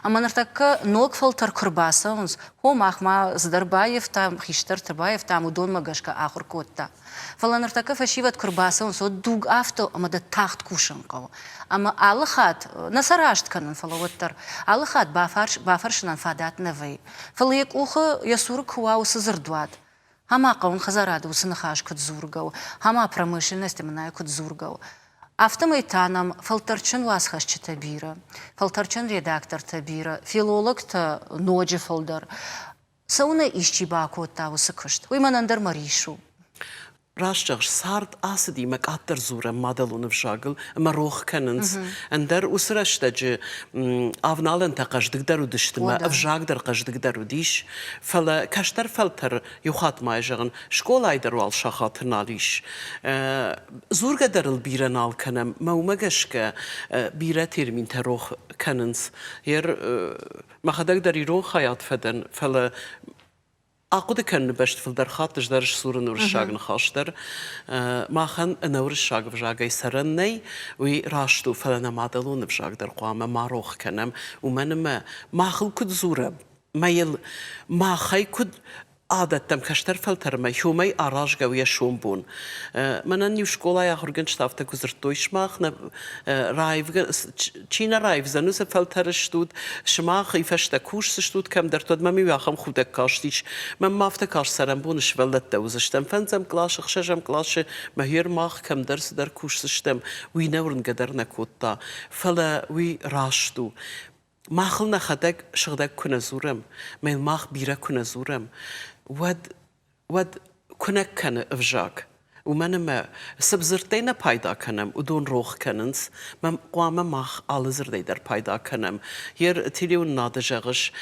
Ӕмӕ ныртӕккӕ ног фӕлтӕр куы рбацӕуынц, хо, мах ма цыдӕр баййӕфтам, хистӕрты баййӕфтам, уыдонмӕ гӕсгӕ ахуыр кодта. Фӕлӕ ныртӕккӕ фӕсивӕд куы рбацӕуынц, уӕд дуг афтӕ у, ӕмӕ дӕ тагъд кусын хъӕуы. Ӕмӕ алы хатт, нӕ сӕ раст кӕнын, фӕлӕ уӕддӕр, алы хатт бафӕрсынӕн фадат нӕ вӕййы. Фӕлӕ йӕ къухы, йӕ цуры куы уа уыцы дзырдуат, ӕмӕ хъӕуын хӕдзарады уыцы ныхас куыд дзургӕ у, ӕмӕ промышленности мынӕй куыд дзургӕ у. Афтӕмӕй та нӕм фӕлтӕрдджын уацхӕсджытӕ бирӕ, фӕлтӕрдджын редактортӕ бирӕ, филологтӕ ноджы фылдӕр. Цӕуынӕй исчи бакодта уыцы куыст, уый мӕнӕн дӕр мӕ рис у. Раст зӕгъыс, цард ацыди мӕ къаддӕр дзурӕм мадӕлон ӕвзагыл ӕмӕ рох кӕнынц. Ӕндӕр уыцы рӕстӕджы авналӕнтӕ хъӕздыгдӕр уыдысты мӕ ӕвзаг дӕр хъӕздыгдӕр уыдис. Фӕлӕ кӕстӕр фӕлтӕр, иу хатт ма зӕгъын, скъолайы дӕр уал сахаты нал ис. Дзургӕ дӕр ыл бирӕ нал кӕнӕм, мӕ уымӕ гӕсгӕ бирӕ терминтӕ рох кӕнынц. Ер мӕхӕдӕг дӕр ирон хайад фӕдӕн, фӕлӕ Ахъуыды кӕныны бӕсты фылдӕр хатт ӕз дӕр сдзурын уырыссаг ныхас дӕр. Махӕн ӕнӕ уырыссаг ӕвзагӕй цӕрӕн нӕй, уый раст у, фӕлӕ нӕ мадӕлон ӕвзаг дӕр хъуамӕ ма рох кӕнӕм, уымӕн ӕмӕ махыл куыд дзурӕм, мӕ йыл махӕй куыд адӕттӕм кӕстӕр фӕлтӕрмӕ, уымӕй аразгӕ у йӕ сомбон. Мӕнӕн иу скъолайы ахуыргӕнджытӕ афтӕ куы дзырдтой, сымах нӕ раивгӕ, чи нӕ раивдзӕн, уыцы фӕлтӕр стут, сымах уый фӕстӕ кусдзыстут кӕмдӕрты, уӕд мӕм иу ахӕм худӕг кастис. Мӕнмӕ афтӕ каст, цӕрӕнбоны сывӕллӕттӕ уыдзыстӕм, фӕндзӕм къласы, ӕхсӕзӕм къласы, мӕ гьер мах кӕмдӕр цыдӕр кусдзыстӕм, уый нӕ уырнгӕ дӕр нӕ кодта. Фӕлӕ уый раст у. Махыл нӕхӕдӕг сыгъдӕг куы нӕ дзурӕм, мӕ йыл мах бирӕ куы нӕ дзурӕм, уӕд уӕд куынӕг кӕны ӕвзаг. Уымӕн ӕмӕ цы дзырдтӕй нӕ пайда кӕнӕм, уыдон рох кӕнынц. Мӕм хъуамӕ мах алы дзырдӕй дӕр пайда кӕнӕм. Ер телеуынынады зӕгъыс,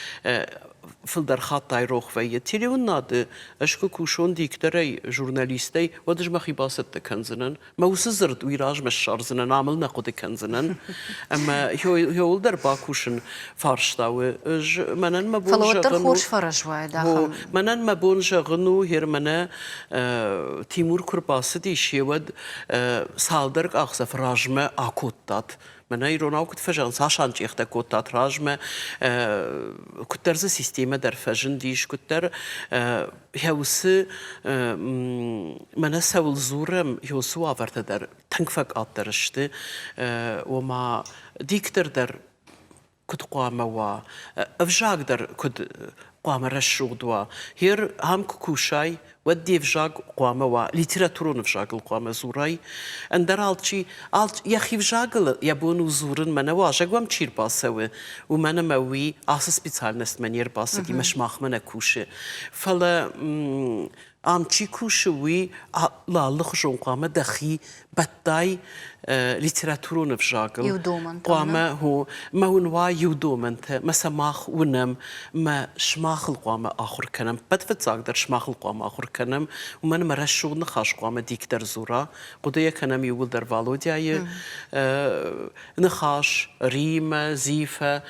фылдӕр хатт айрох вӕййы. Телеуынынады ӕз куы кусон дикторӕй, журналистӕй, уӕд ӕз мӕхи бацӕттӕ кӕндзынӕн. Мӕ уыцы дзырд уый размӕ ссардзынӕн, ам ыл нӕ хъуыды кӕндзынӕн. Ӕмӕ йоуылдӕр бакусын фарста у. Ӕз мӕнӕн мӕ бон Фӕлӕ уӕддӕр зӕгъын у, хорз фӕрӕз уаид ахӕм. Мӕнӕн мӕ бон зӕгъын у, гьер мӕнӕ Тимур куы рбацыдис, уӕд цалдӕр къахдзӕф размӕ акодтат. Мӕнӕ иронау куыд фӕзӕгъынц, асанчъехтӕ кодтат размӕ, куыддӕр дзы системӕ дӕр фӕзындис, куыддӕр йӕ уыцы мӕнӕ цӕуыл дзурӕм, йӕ уыцы уавӕртӕ дӕр тынг фӕкъаддӕр сты, ома диктор дӕр куыд хъуамӕ уа, ӕвзаг дӕр куыд хъуамӕ рӕсугъд уа. Гьер ам куы кусай, уӕд де взаг хъуамӕ уа, литературон ӕвзагыл хъуамӕ дзурай. Ӕндӕр алчи, йӕхи взагыл йӕ бон у дзурын, мӕнӕ уазӕг уӕм чи рбацӕуы, уымӕн ӕмӕ уый ацы специальностмӕ не рбацыди, мӕ сымахмӕ нӕ кусы. Фӕлӕ ам чи кусы, уый алыхуызон хъуамӕ дӕхи бӕттай литературон ӕвзагыл. Иу домӕнтӕ. Хъуамӕ хо, мӕ уын уа иу домӕнтӕ, мӕ сӕ мах уынӕм, мӕ сымахыл хъуамӕ ахуыр кӕнӕм. Ппӕт фыццагдӕр сымахыл хъуамӕ ахуыр кӕнӕм, уымӕн ӕмӕ рӕсугъд ныхас хъуамӕ диктор дзура. Хъуыды йӕ кӕнӕм иууылдӕр Валодяйы ныхас, Римӕ, Зифӕ.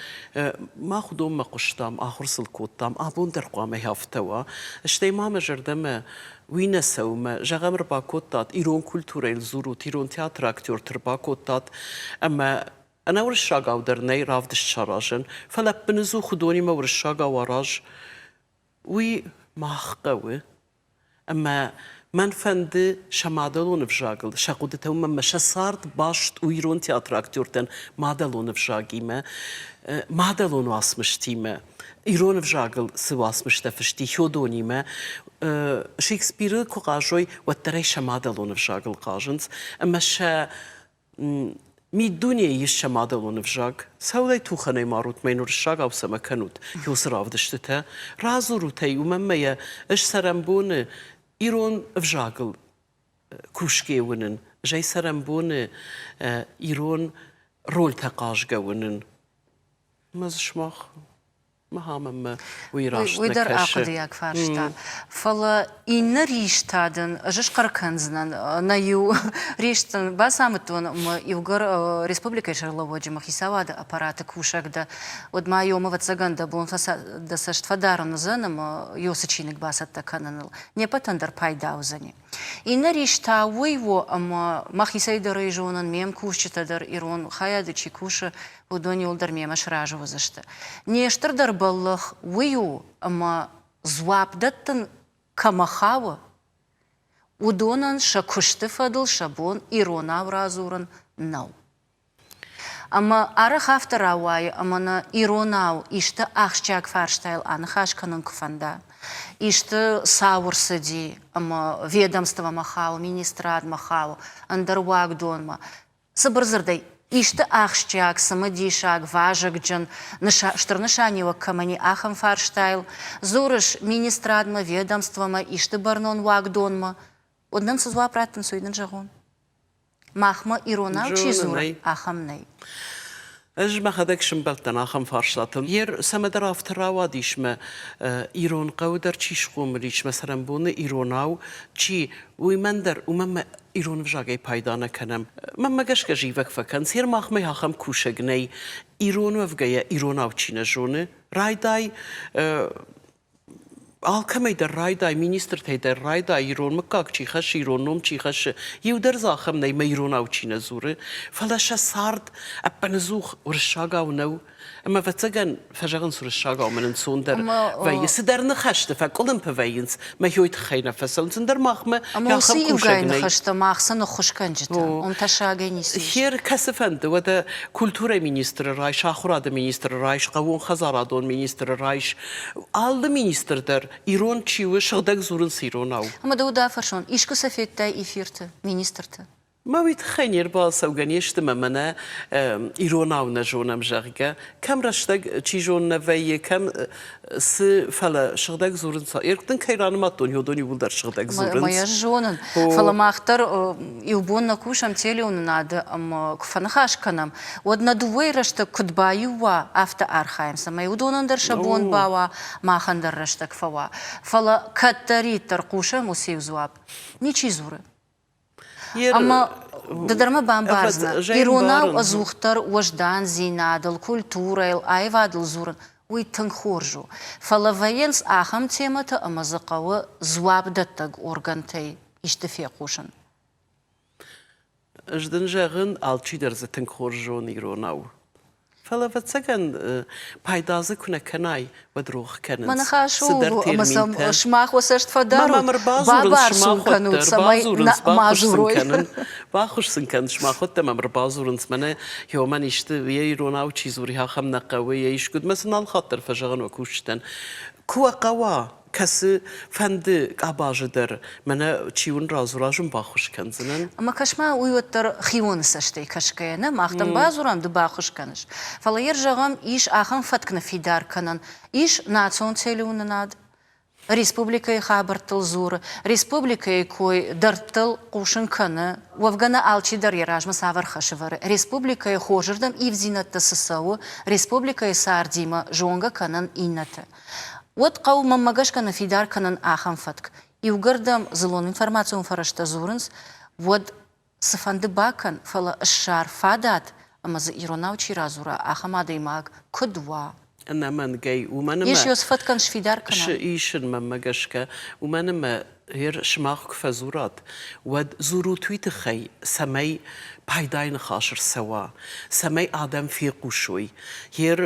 Мах уыдонмӕ хъуыстам, ахуыр сыл кодтам. Абон дӕр хъуамӕ афтӕ уа. Стӕй ма мӕ зӕрдӕмӕ уый нӕ цӕуы мӕ, зӕгъӕм, ӕрбакодтат, ирон культурӕйыл дзурут, ирон театры актерты ӕрбакодтат ӕмӕ ӕнӕ уырыссагау дӕр нӕй равдыст саразӕн, фӕлӕ ӕппыныдзух уыдонимӕ уырыссагау араз, уый мах хъӕуы. Ӕмӕ мӕн фӕнды сӕ мадӕлон ӕвзагыл сӕ хъуыдытӕ, уымӕн ӕмӕ сӕ цард баст у ирон театры актертӕн мадӕлон ӕвзагимӕ, мадӕлон уацмыстимӕ. Ирон ӕвзагыл цы уацмыстӕ фысти Хёдонимӕ, Шекспиры куы хъазой, уӕддӕр ӕй сӕ мадӕлон ӕвзагыл хъазынц. Ӕмӕ сӕ миддунейы ис сӕ мадӕлон ӕвзаг. Цӕуылӕй тухӕнӕй марут мӕ йын уырыссагау цӕмӕ кӕнут уыцы равдыстытӕ? Радзурут ӕй, уымӕн мӕ йӕ ӕз цӕрӕнбоны ирон ӕвзагыл кусгӕ уынын, зӕй цӕрӕнбоны ирон рольтӕ хъазгӕ уынын. Мӕ дзы сымах мӕ уый раст Уый дӕр ахъуыдыйаг фарста. Фӕлӕ иннӕ рис та дын ӕз схъӕр кӕндзынӕн. Нӕ иу рис дын бацамыдтон ӕмӕ иугӕр республикӕйы сӕргълӕууӕджы мӕ хицауады аппараты кусӕг дӕ, уӕд ма иумӕ, ӕвӕццӕгӕн, дӕ бон дӕ цӕст фӕдарын уыдзӕн ӕмӕ уыцы чиныг бацӕттӕ кӕныныл. Не ппӕтӕн дӕр пайда уыдзӕни. Иннӕ рис та уый у, ӕмӕ мӕхицӕй дӕр ӕй зонын, ме мкусджытӕ дӕр ирон хайады чи кусы, уыдон иуылдӕр мемӕ сразы уыдзысты. Не стырдӕр бӕллӕх уый у, ӕмӕ дзуапп дӕттын кӕмӕ хауы, уыдонӕн сӕ куысты фӕдыл сӕ бон иронау радзурын нӕу. Ӕмӕ арӕх афтӕ рауайы, ӕмӕ нӕ иронау исты ахсджиаг фарстайыл аныхас кӕнын куы фӕнда, исты цау ӕрцыди ӕмӕ ведомствомӕ хауы, министрадмӕ хауы, ӕндӕр уагдонмӕ, цыбыр дзырдӕй, исты ахсджиаг, цымыдисаг, вазыгджын, стыр нысаниуӕг кӕмӕн и, ахӕм фарстайыл дзурыс министрадмӕ, ведомствомӕ, исты бӕрнон уагдонмӕ, уӕд нын цы дзуапп раттынц, уый дын зӕгъон? Махмӕ иронау чи дзуры, ахӕм нӕй. Ӕз мӕхӕдӕг сымбӕлдтӕн ахӕм фарстатыл. Йе цӕмӕдӕр афтӕ рауадис мӕ ирон хъӕуы дӕр чи схъомыл ис, мӕ цӕрӕнбоны иронау чи, уый мӕн дӕр, уымӕн мӕ ирон ӕвзагӕй пайда нӕ кӕнӕм. Мӕнмӕ гӕсгӕ зивӕг фӕкӕнынц, йе махмӕ ахӕм кусӕг нӕй, ирон уӕвгӕйӕ иронау чи нӕ зоны. Райдай алкӕмӕй дӕр райдай, министртӕй дӕр райдай, ирон мыггаг чи хӕссы, ирон ном чи хӕссы, иу дӕр дзы ахӕм нӕй, мӕ иронау чи нӕ дзуры. Фӕлӕ сӕ цард ӕппынӕдзух уырыссагау нӕу. Ӕмӕ, ӕвӕццӕгӕн, фӕзӕгъынц уырыссагау мӕн ӕнцондӕр вӕййы. Цыдӕр ныхӕсты фӕкъуылымпы вӕййынц, мӕхи тыххӕй нӕ фӕцӕуынц, ӕндӕр махмӕ Ӕмӕ уыцы иугай ныхӕстӕ мах цы ныххуысгӕнджытӕ, уым тӕссагӕй ницы ис. Хер кӕцыфӕнды, уӕдӕ культурӕйы министры райс, ахуырады министры райс, хъӕууонхӕдзарадон министры райс, алы министр дӕр ирон чи у, сыгъдӕг дзурынц иронау. Ӕмӕ дӕ уд афӕрсон, искуы сӕ федтай эфирты, министрты? Мӕ уый тыххӕй не рбацӕугӕ не сты мӕ мӕнӕ иронау нӕ зонӕм, зӕгъгӕ. Кӕм рӕстӕг, чи зоны, нӕ вӕййы, кӕм цы, фӕлӕ сыгъдӕг дзурынц. Дын кӕй ранымадтон, уыдон иууылдӕр сыгъдӕг дзурынц. Мӕ ӕз зонын, фӕлӕ мах дӕр иу бон нӕ кусӕм телеуынынады ӕмӕ куы фӕныхас кӕнӕм, уӕд нӕ дыууӕйы рӕстӕг куыд баиу уа, афтӕ архайӕм, цӕмӕй уыдонӕн дӕр сӕ бон бауа, махӕн дӕр рӕстӕг фӕуа. Фӕлӕ кӕддӕриддӕр хъусӕм уыцы иу дзуапп. Ничи дзуры. Ӕмӕ ды дӕр мӕ бамбардзынӕ, иронау ӕдзухдӕр уӕздандзинадыл, культурӕйыл, аивадыл дзурын, уый тынг хорз у. Фӕлӕ вӕййынц ахӕм темӕтӕ ӕмӕ дзы хъӕуы дзуапдӕттӕг органтӕй исты фехъусын. Ӕз дын зӕгъын, алчидӕр дзы тынг хорз зоны иронау. Фӕлӕ, ӕвӕццӕгӕн, пайда дзы куы нӕ кӕнай, уӕд рох кӕнынц. Мӕ ныхас у, ӕмӕ сӕм сымах уӕ цӕст фӕдарут, бабар сын кӕнут, цӕмӕй ма дзурой. Баххуыс сын кӕн, сымахуӕттӕ мӕм ӕрбадзурынц, мӕнӕ гъеуымӕн исты йӕ иронау чи дзуры, ахӕм нӕ хъӕуы, йӕ искуыд мӕ сын алы хатт дӕр фӕзӕгъын уӕ кусджытӕн. Куы уӕ хъӕуа, кӕцы фӕнды къабазы дӕр, мӕнӕ чи уын радзура, ӕз уын баххуыс кӕндзынӕн. Ӕмӕ кӕс-ма, уый уӕддӕр хионы цӕстӕй кӕсгӕйӕ, нӕ, мах дӕм бадзурӕм, ды баххуыс кӕныс. Фӕлӕ йӕ зӕгъӕм, ис ахӕм фӕтк ныффидар кӕнӕн, ис национ телеуынынад, республикӕйы хабӕрттыл дзуры, республикӕйы кой дӕрдтыл хъусын кӕны. Уӕвгӕ нӕ алчидӕр йӕ размӕ цавӕр хӕс ӕвӕры, республикӕйы хорзырдӕм ивдзинӕдтӕ цы цӕуы, республикӕйы цардимӕ зонгӕ кӕнын иннӕты. Уӕд хъӕуы мӕнмӕ гӕсгӕ ныффидар кӕнын ахӕм фӕтк. Иугӕрдӕм дзыллон информацион фӕрӕзтӕ дзурынц, уӕд цыфӕнды бакӕн, фӕлӕ ссар фадат ӕмӕ дзы иронау чи радзура, ахӕм адӕймаг куыд уа. Ӕнӕмӕнгӕй, уымӕн ӕмӕ... Ис цы фӕткӕн сфидар кӕнӕн? Ис ын, мӕнмӕ гӕсгӕ, уымӕн ӕмӕ гъер сымах куы фӕдзурат, уӕд дзурут уый тыххӕй, цӕмӕй пайдайы ныхас ӕрцӕуа, цӕмӕй адӕм фехъусой. Гъер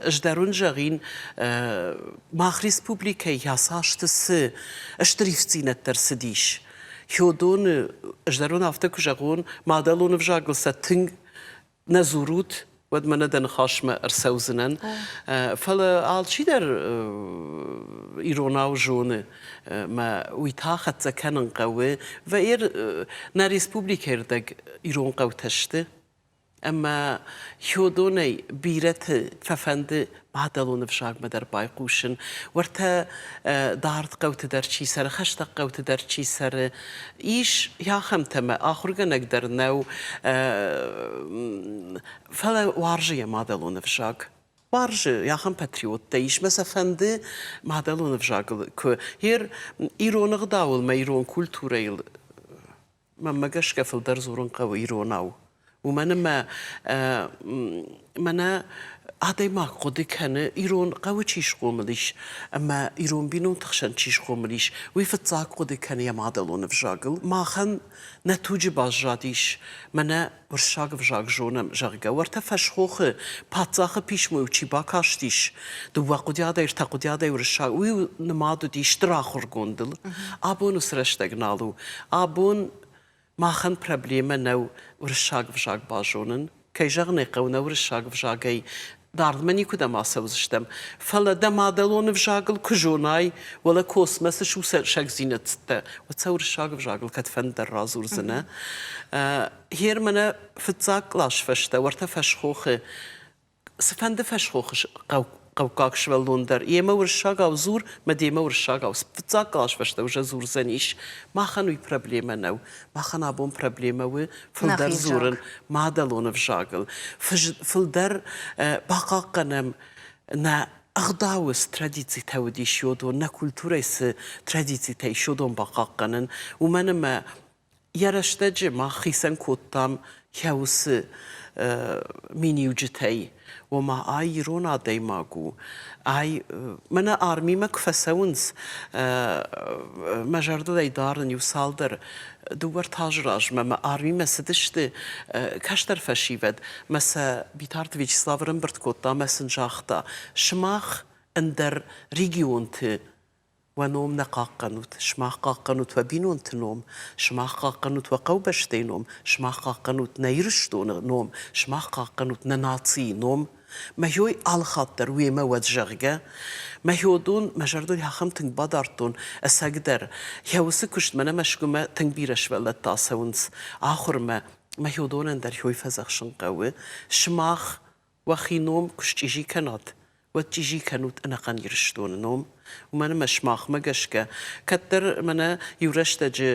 ӕз дӕр уын зӕгъин, мах республикӕйы ацы азты цы стыр ивддзинӕдтӕ ӕрцыдис, Хёдоны, ӕз дӕр уын афтӕ куы зӕгъон, мадӕлон ӕвзагыл сӕ тынг нӕ дзурут, уӕд мӕнӕ дӕ ныхасмӕ ӕрцӕудзынӕн. Фӕлӕ алчидӕр иронау зоны, мӕ уый та хӕццӕ кӕнын хъӕуы. Вӕййы нӕ республикӕйы рдӕг ирон хъӕутӕ сты. Ӕмӕ хёдонӕй бирӕты фӕфӕнды мадӕлон ӕвзагмӕ дӕр байхъусын. Уӕртӕ дард хъӕуты дӕр чи цӕры, хӕстӕг хъӕуты дӕр чи цӕры, ис ахӕмтӕ мӕ ахуыргӕнӕг дӕр нӕу, фӕлӕ уарзы йӕ мадӕлон ӕвзаг. Уарзы, ахӕм патриоттӕ ис, мӕ сӕ фӕнды мадӕлон ӕвзагыл куы ирон ӕгъдауыл мӕ ирон культурӕйыл мӕнмӕ гӕсгӕ фылдӕр дзурын хъӕуы иронау. Уымӕн ӕмӕ мӕнӕ. Адӕймаг хъуыды кӕны, ирон хъӕуы чи схъомыл ис ӕмӕ ирон бинонты хсӕн чи схъомыл ис, уый фыццаг хъуыды кӕны йӕ мадӕлон ӕвзагыл. Махӕн нӕ туджы баззадис, мӕнӕ уырыссаг ӕвзаг зонӕм, зӕгъгӕ, уӕртӕ фӕсхохы паддзахы писмо-иу чи бакастис, дыууӕ хъуыдиадӕй, ӕртӕ хъуыдиадӕй уырыссаг, уый нымад уыди стыр ахуыргондыл. Абон уыцы рӕстӕг нал у. Абон Махӕн проблемӕ нӕу уырыссаг ӕвзаг базонын. Кӕй зӕгъын ӕй хъӕуы, нӕ уырыссаг ӕвзагӕй дардмӕ никуыдӕм ацӕудзыстӕм. Фӕлӕ дӕ мадӕлон ӕвзагыл куы зонай, уӕлӕ космосы сусӕгдзинӕдтӕ, уӕд сӕ уырыссаг ӕвзагыл кӕдфӕнддӕр радзурдзынӕ. Гъер мӕнӕ фыццаг кълас фӕстӕ уӕртӕ фӕсхохы цыфӕнды фӕсхохы хъӕуккаг сывӕллон дӕр йемӕ уырыссагау дзур, мӕ демӕ уырыссагау фыццаг кълас фӕстӕ уже дзурдзӕнис. Махӕн уый проблемӕ нӕу. Махӕн абон проблемӕ у фылдӕр дзурын мадӕлон ӕвзагыл. Фылдӕр бахъахъхъӕнӕм нӕ ӕгъдауы цы традицитӕ уыдис уыдон, нӕ культурӕйы цы традицитӕ ис, уыдон бахъахъхъӕнын. Уымӕн ӕмӕ Йӕ рӕстӕджы мах хицӕн кодтам йӕ уыцы миниуджытӕй, ома ай ирон адӕймаг у, ай мӕнӕ армимӕ куы фӕцӕуынц, мӕ зӕрдыл ӕй дарын иу цалдӕр дыууӕ-ӕртӕ азы размӕ мӕ армимӕ цыдысты кӕстӕр фӕсивӕд, мӕ сӕ Битарты Вячеслав ӕрӕмбырд кодта ӕмӕ сын загъта, сымах ӕндӕр регионты Уӕ ном нӕ хъахъхъӕнут, сымах хъахъхъӕнут уӕ бинонты ном, сымах хъахъхъӕнут уӕ хъӕубӕстӕйы ном, сымах хъахъхъӕнут нӕ Ирыстоны ном, сымах хъахъхъӕнут нӕ нацийы ном. Мӕхёй алыхатт дӕр уемӕ уӕд, зӕгъгӕ. Мӕхёдон мӕ зӕрдыл ахӕм тынг бадардтон, ӕцӕгдӕр, йӕ уыцы куыст мӕнӕ Мӕскуымӕ тынг бирӕ сывӕллӕттӕ ацӕуынц ахуырмӕ. Мӕхёдонӕн дӕр хёй фӕдзӕхсын хъӕуы. Сымах Уӕхи ном куы счъизи кӕнат, уӕд чъизи кӕнут ӕнӕхъӕн Ирыстоны ном. Уымӕн ӕмӕ сымахмӕ гӕсгӕ, кӕддӕр мӕнӕ иу рӕстӕджы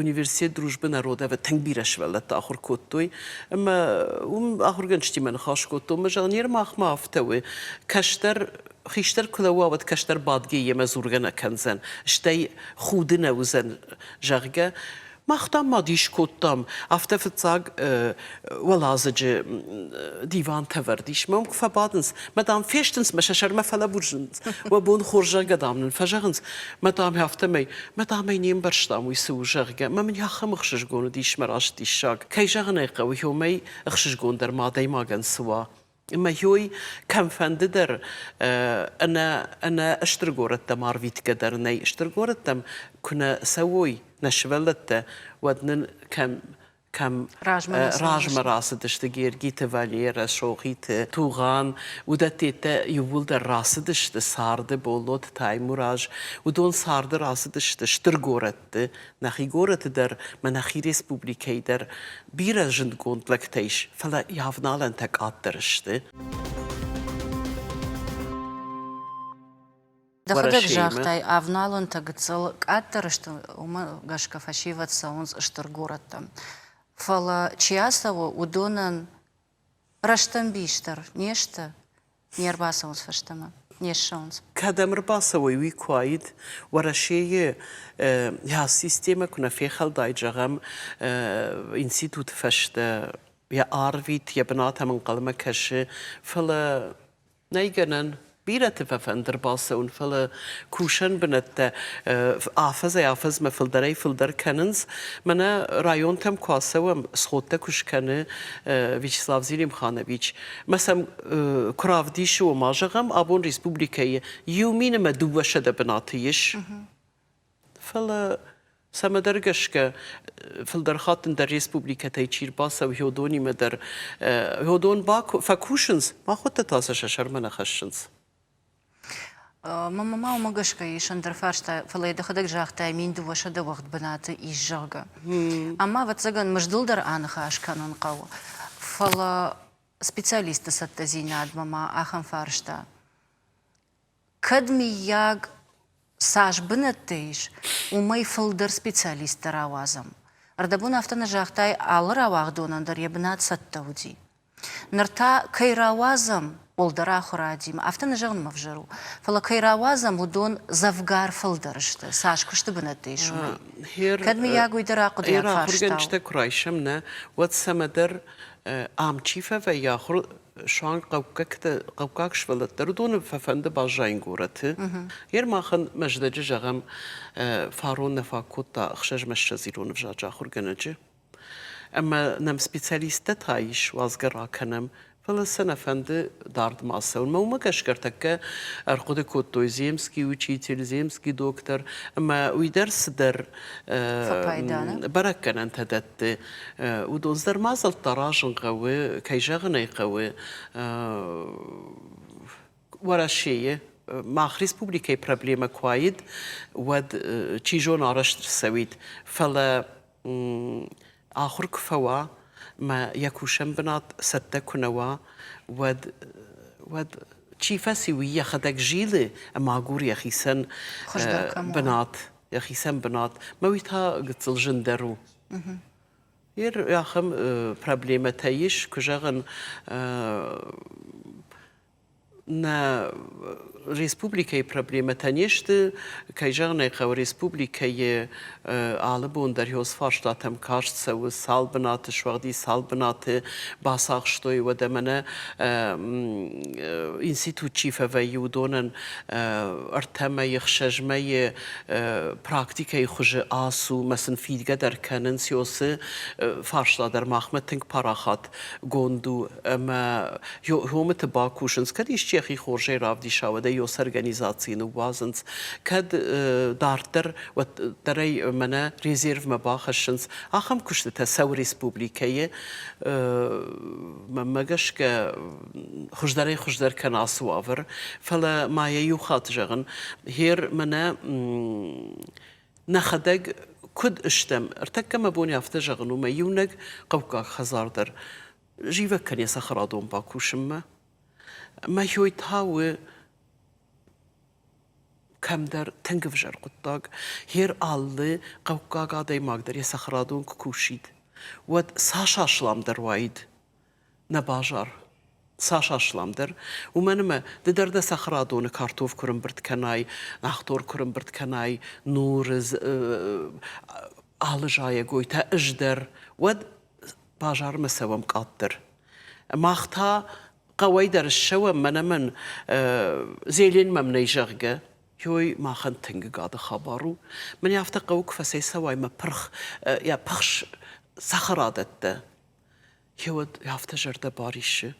университет Дружбы народов тынг бирӕ сывӕллӕттӕ ахуыр кодтой ӕмӕ уым ахуыргӕнджытимӕ ныхас кодтон ӕмӕ зӕгъын, ныр махмӕ афтӕ у, кӕстӕр хистӕр куы лӕууа, уӕд кӕстӕр бадгӕ йемӕ дзургӕ нӕ кӕндзӕн, стӕй худы нӕ уыдзӕн, зӕгъгӕ. Мах дам ма дис кодтам, афтӕ фыццаг уӕладзыджы дивантӕ вӕрд ис, мӕм куы фӕбадынц, мӕ дам фестынц, мӕ сӕ сӕрмӕ фӕлӕбурзынц, уӕ бон хорз, зӕгъгӕ, дам нын фӕзӕгъынц, мӕ дам афтӕмӕй, мӕ дам ӕй не мбӕрстам, уый цы у, зӕгъгӕ, мӕ мын ахӕм ӕхсызгон уыдис мӕ раст диссаг. Кӕй зӕгъын ӕй хъӕуы, уымӕй ӕхсызгондӕр ма адӕймагӕн цы уа. Ӕмӕ кӕмфӕнды дӕр ӕнӕ, ӕнӕ стыр горӕттӕм арвитгӕ дӕр нӕй. Стыр горӕттӕм куы нӕ цӕуой нӕ сывӕллӕттӕ, уӕд нын кӕм кӕм размӕ рацыдысты Гергиты Валерӕ, Сохиты Тугъан, уыдӕттӕ иууылдӕр рацыдысты царды, Боллоты Таймураз, уыдон царды рацыдысты стыр горӕтты, Нӕхи горӕты дӕр мӕ нӕхи республикӕйы дӕр бирӕ зындгонд лӕгтӕ ис, фӕлӕ йӕ авналӕнтӕ къаддӕр сты. Дӕхӕдӕг загътай, авналӕнтӕ гыццыл къаддӕр сты, уымӕ гӕсгӕ фӕсивӕд цӕуынц стыр горӕттӕм. Фӕлӕ чи ацӕуы, уыдонӕн рӕстӕмбис дӕр не сты, не рбацӕуынц фӕстӕмӕ, не ссӕуынц. Кӕдӕм ӕрбацӕуой, уый куы уаид, Уӕрӕсейы йӕ системӕ куы нӕ фехӕлдаид, зӕгъӕм, институты фӕстӕ йӕ арвит, йӕ бынат ӕм ӕнхъӕлмӕ кӕсы, фӕлӕ нӕй гӕнӕн. Бирӕты фӕфӕнды ӕрбацӕуын, фӕлӕ кусӕн бынӕттӕ афӕдзӕй-афӕдзмӕ фылдӕрӕй-фылдӕр кӕнынц. Мӕнӕ районтӕм куы ацӕуӕм, сходтӕ куы скӕны Вячеслав Зелимханович, мӕ сӕм куы равдисы, ома зӕгъӕм, абон республикӕйы 1200 бынаты ис. Фӕлӕ цӕмӕдӕр гӕсгӕ фылдӕр хатт ӕндӕр республикӕтӕй чи рбацӕуы, уыдонимӕ дӕр уыдон фӕкусынц, махуӕттӕ та сӕ сӕ сӕрмӕ нӕ хӕссынц. Мӕнмӕ ма уымӕ гӕсгӕ ис ӕндӕр фарста, фӕлӕ дӕхӕдӕг загътай, 1200 уӕгъд бынаты ис, зӕгъгӕ. Ӕмӕ, ӕвӕццӕгӕн, мыздыл дӕр аныхас кӕнын хъӕуы. Фӕлӕ специалистты цӕттӕдзинадмӕ ма ахӕм фарста. Кӕд, мыййаг, цас бынӕттӕ ис, уымӕй фылдӕр специалисттӕ рауадзӕм. Ӕрдӕбон афтӕ нӕ загътай, алы рауагъдонӕн дӕр йӕ бынат цӕттӕ уыди. Ныр та кӕй рауадзӕм уӕлдӕр ахуырадимӕ, афтӕ нӕ зӕгъын мӕ ӕвзӕр у, фӕлӕ кӕй рауадзӕм, уыдон дзӕвгар фылдӕр сты, цас куысты бынӕттӕ ис, уымӕй. Кӕд, мыййаг, уый дӕр ахъуыдыйаг фарста у. Ахуыргӕнджытӕ куы райсӕм, нӕ, уӕд цӕмӕдӕр. Ам чи фӕвӕййы ахуыр, суанг хъӕуккӕгтӕ, хъӕуккаг сывӕллӕттӕ, уыдоны фӕфӕнды баззайын горӕты. Гъер махӕн Мӕздӕджы, зӕгъӕм, фарон нӕ фаг кодта 26 ирон ӕвзаджы ахуыргӕнӕджы. Ӕмӕ нӕм специалисттӕ та ис, уадзгӕ ракӕнӕм, фӕлӕ сӕ нӕ фӕнды дардмӕ ацӕуын. Мӕ уымӕ гӕсгӕ ӕртӕккӕ ӕрхъуыды кодтой земский учитель, земский доктор, ӕмӕ уый дӕр цыдӕр бӕрӕггӕнӕнтӕ дӕтты. Уыдон дӕр мадзӕлттӕ аразын хъӕуы, кӕй зӕгъын ӕй хъӕуы, Уӕрӕсейы мах республикӕйы проблемӕ куы уаид, уӕд чи зоны арӕзт ӕрцӕуид, фӕлӕ ахуыр куы фӕуа мӕ йӕ кусӕн бынат цӕттӕ куы нӕ уа, уӕд, уӕд чи фӕци, уый йӕхӕдӕг зилы ӕмӕ агуры йӕхицӕн бынат, йӕхицӕн бынат. Мӕ уый та гыццыл зындӕр у. Ер ахӕм проблемӕтӕ ис, куы зӕгъын, нӕ республикӕйы проблемӕтӕ не сты. Кӕй зӕгъын ӕй хъӕуы, республикӕйы алы бон дӕр ёс фарстатӕм каст цӕуы, цал бынаты суӕгъди, цал бынаты бацахстой, уӕдӕ мӕнӕ институт чи фӕвӕййы, уыдонӕн ӕртӕ мӕйы, хсӕз мӕйы практикӕйы хуызы ацу, мӕ сын фидгӕ дӕр кӕнынц, ёсы фарста дӕр махмӕ тынг парахатгонд у ӕмӕ Хомыты бакусынц, кӕд исчи йӕхи хорзӕй равдиса, уӕд ӕй ёс организацийы ныууадзынц, кӕд дарддӕр, уӕддӕр ӕй мӕнӕ резервмӕ бахӕссынц. Ахӕм куыстытӕ цӕуы республикӕйы. Мӕнмӕ гӕсгӕ, хуыздӕрӕй-хуыздӕр кӕны ацы уавӕр. Фӕлӕ ма йӕ иу хатт зӕгъын, гьер мӕнӕ нӕхӕдӕг куыд стӕм, ӕртӕккӕ мӕ бон афтӕ зӕгъын у, мӕ иунӕг хъӕуккаг хӕдзар дӕр зивӕг кӕн йӕ цӕхӕрадон бакусынмӕ. Мӕ хой та у кӕмдӕр тынг ӕвзӕр хъуыддаг. Гьер алы хъӕуккаг адӕймаг дӕр йӕ цӕхӕрадон куы кусид, уӕд цас асламдӕр уаид нӕ базар, цас асламдӕр. Уымӕн ӕмӕ ды дӕр дӕ цӕхӕрадоны картоф куы рымбырд кӕнай, нахтор куы рымбырд кӕнай, нуры, алы зайӕгойтӕ ӕз дӕр, уӕд базармӕ цӕуӕм къаддӕр. Мах та хъӕуӕй дӕр ссӕуӕм, мӕнӕ мӕн зелен мӕм нӕй, зӕгъгӕ. Ёй, махӕн тынг гады хабар у. Мӕн афтӕ хъӕуы, куы фӕцӕйцӕуай мӕ пырх, йӕ пыхс цӕхӕрадӕттӕ. Гъеуӕд афтӕ зӕрдӕ бариссы.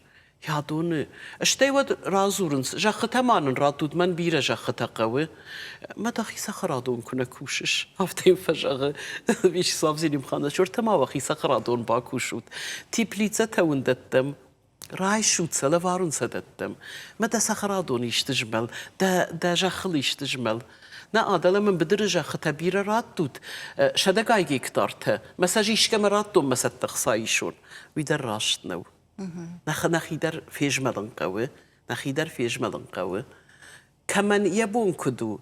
Адоны. Стӕй уӕд радзурынц, зӕххытӕ ма нын раттут, мӕн бирӕ зӕххытӕ хъӕуы. Мӕ дӕхи цӕхӕрадон куы нӕ кусыс, афтӕ йын фӕзӕгъы Вячеслав Зелимханович, уӕртӕ ма уӕхи цӕхӕрадон бакусут. Теплицӕтӕ уын дӕттӕм, райсут сӕ, лӕвар уын сӕ дӕттӕм. Мӕ дӕ цӕхӕрадон исты змӕл, дӕ, дӕ зӕххыл исты змӕл. Нӕ, дӕлӕ мын быдыры зӕххытӕ бирӕ раттут, сӕдӕгай гектартӕ. Мӕ сӕ искӕмӕ радтон, мӕ цӕттӕ хца исон. Уый дӕр раст нӕу. Нӕхи дӕр фезмӕлын хъӕуы, нӕхи дӕр фезмӕлын хъӕуы. Кӕмӕн йӕ бон куыд у,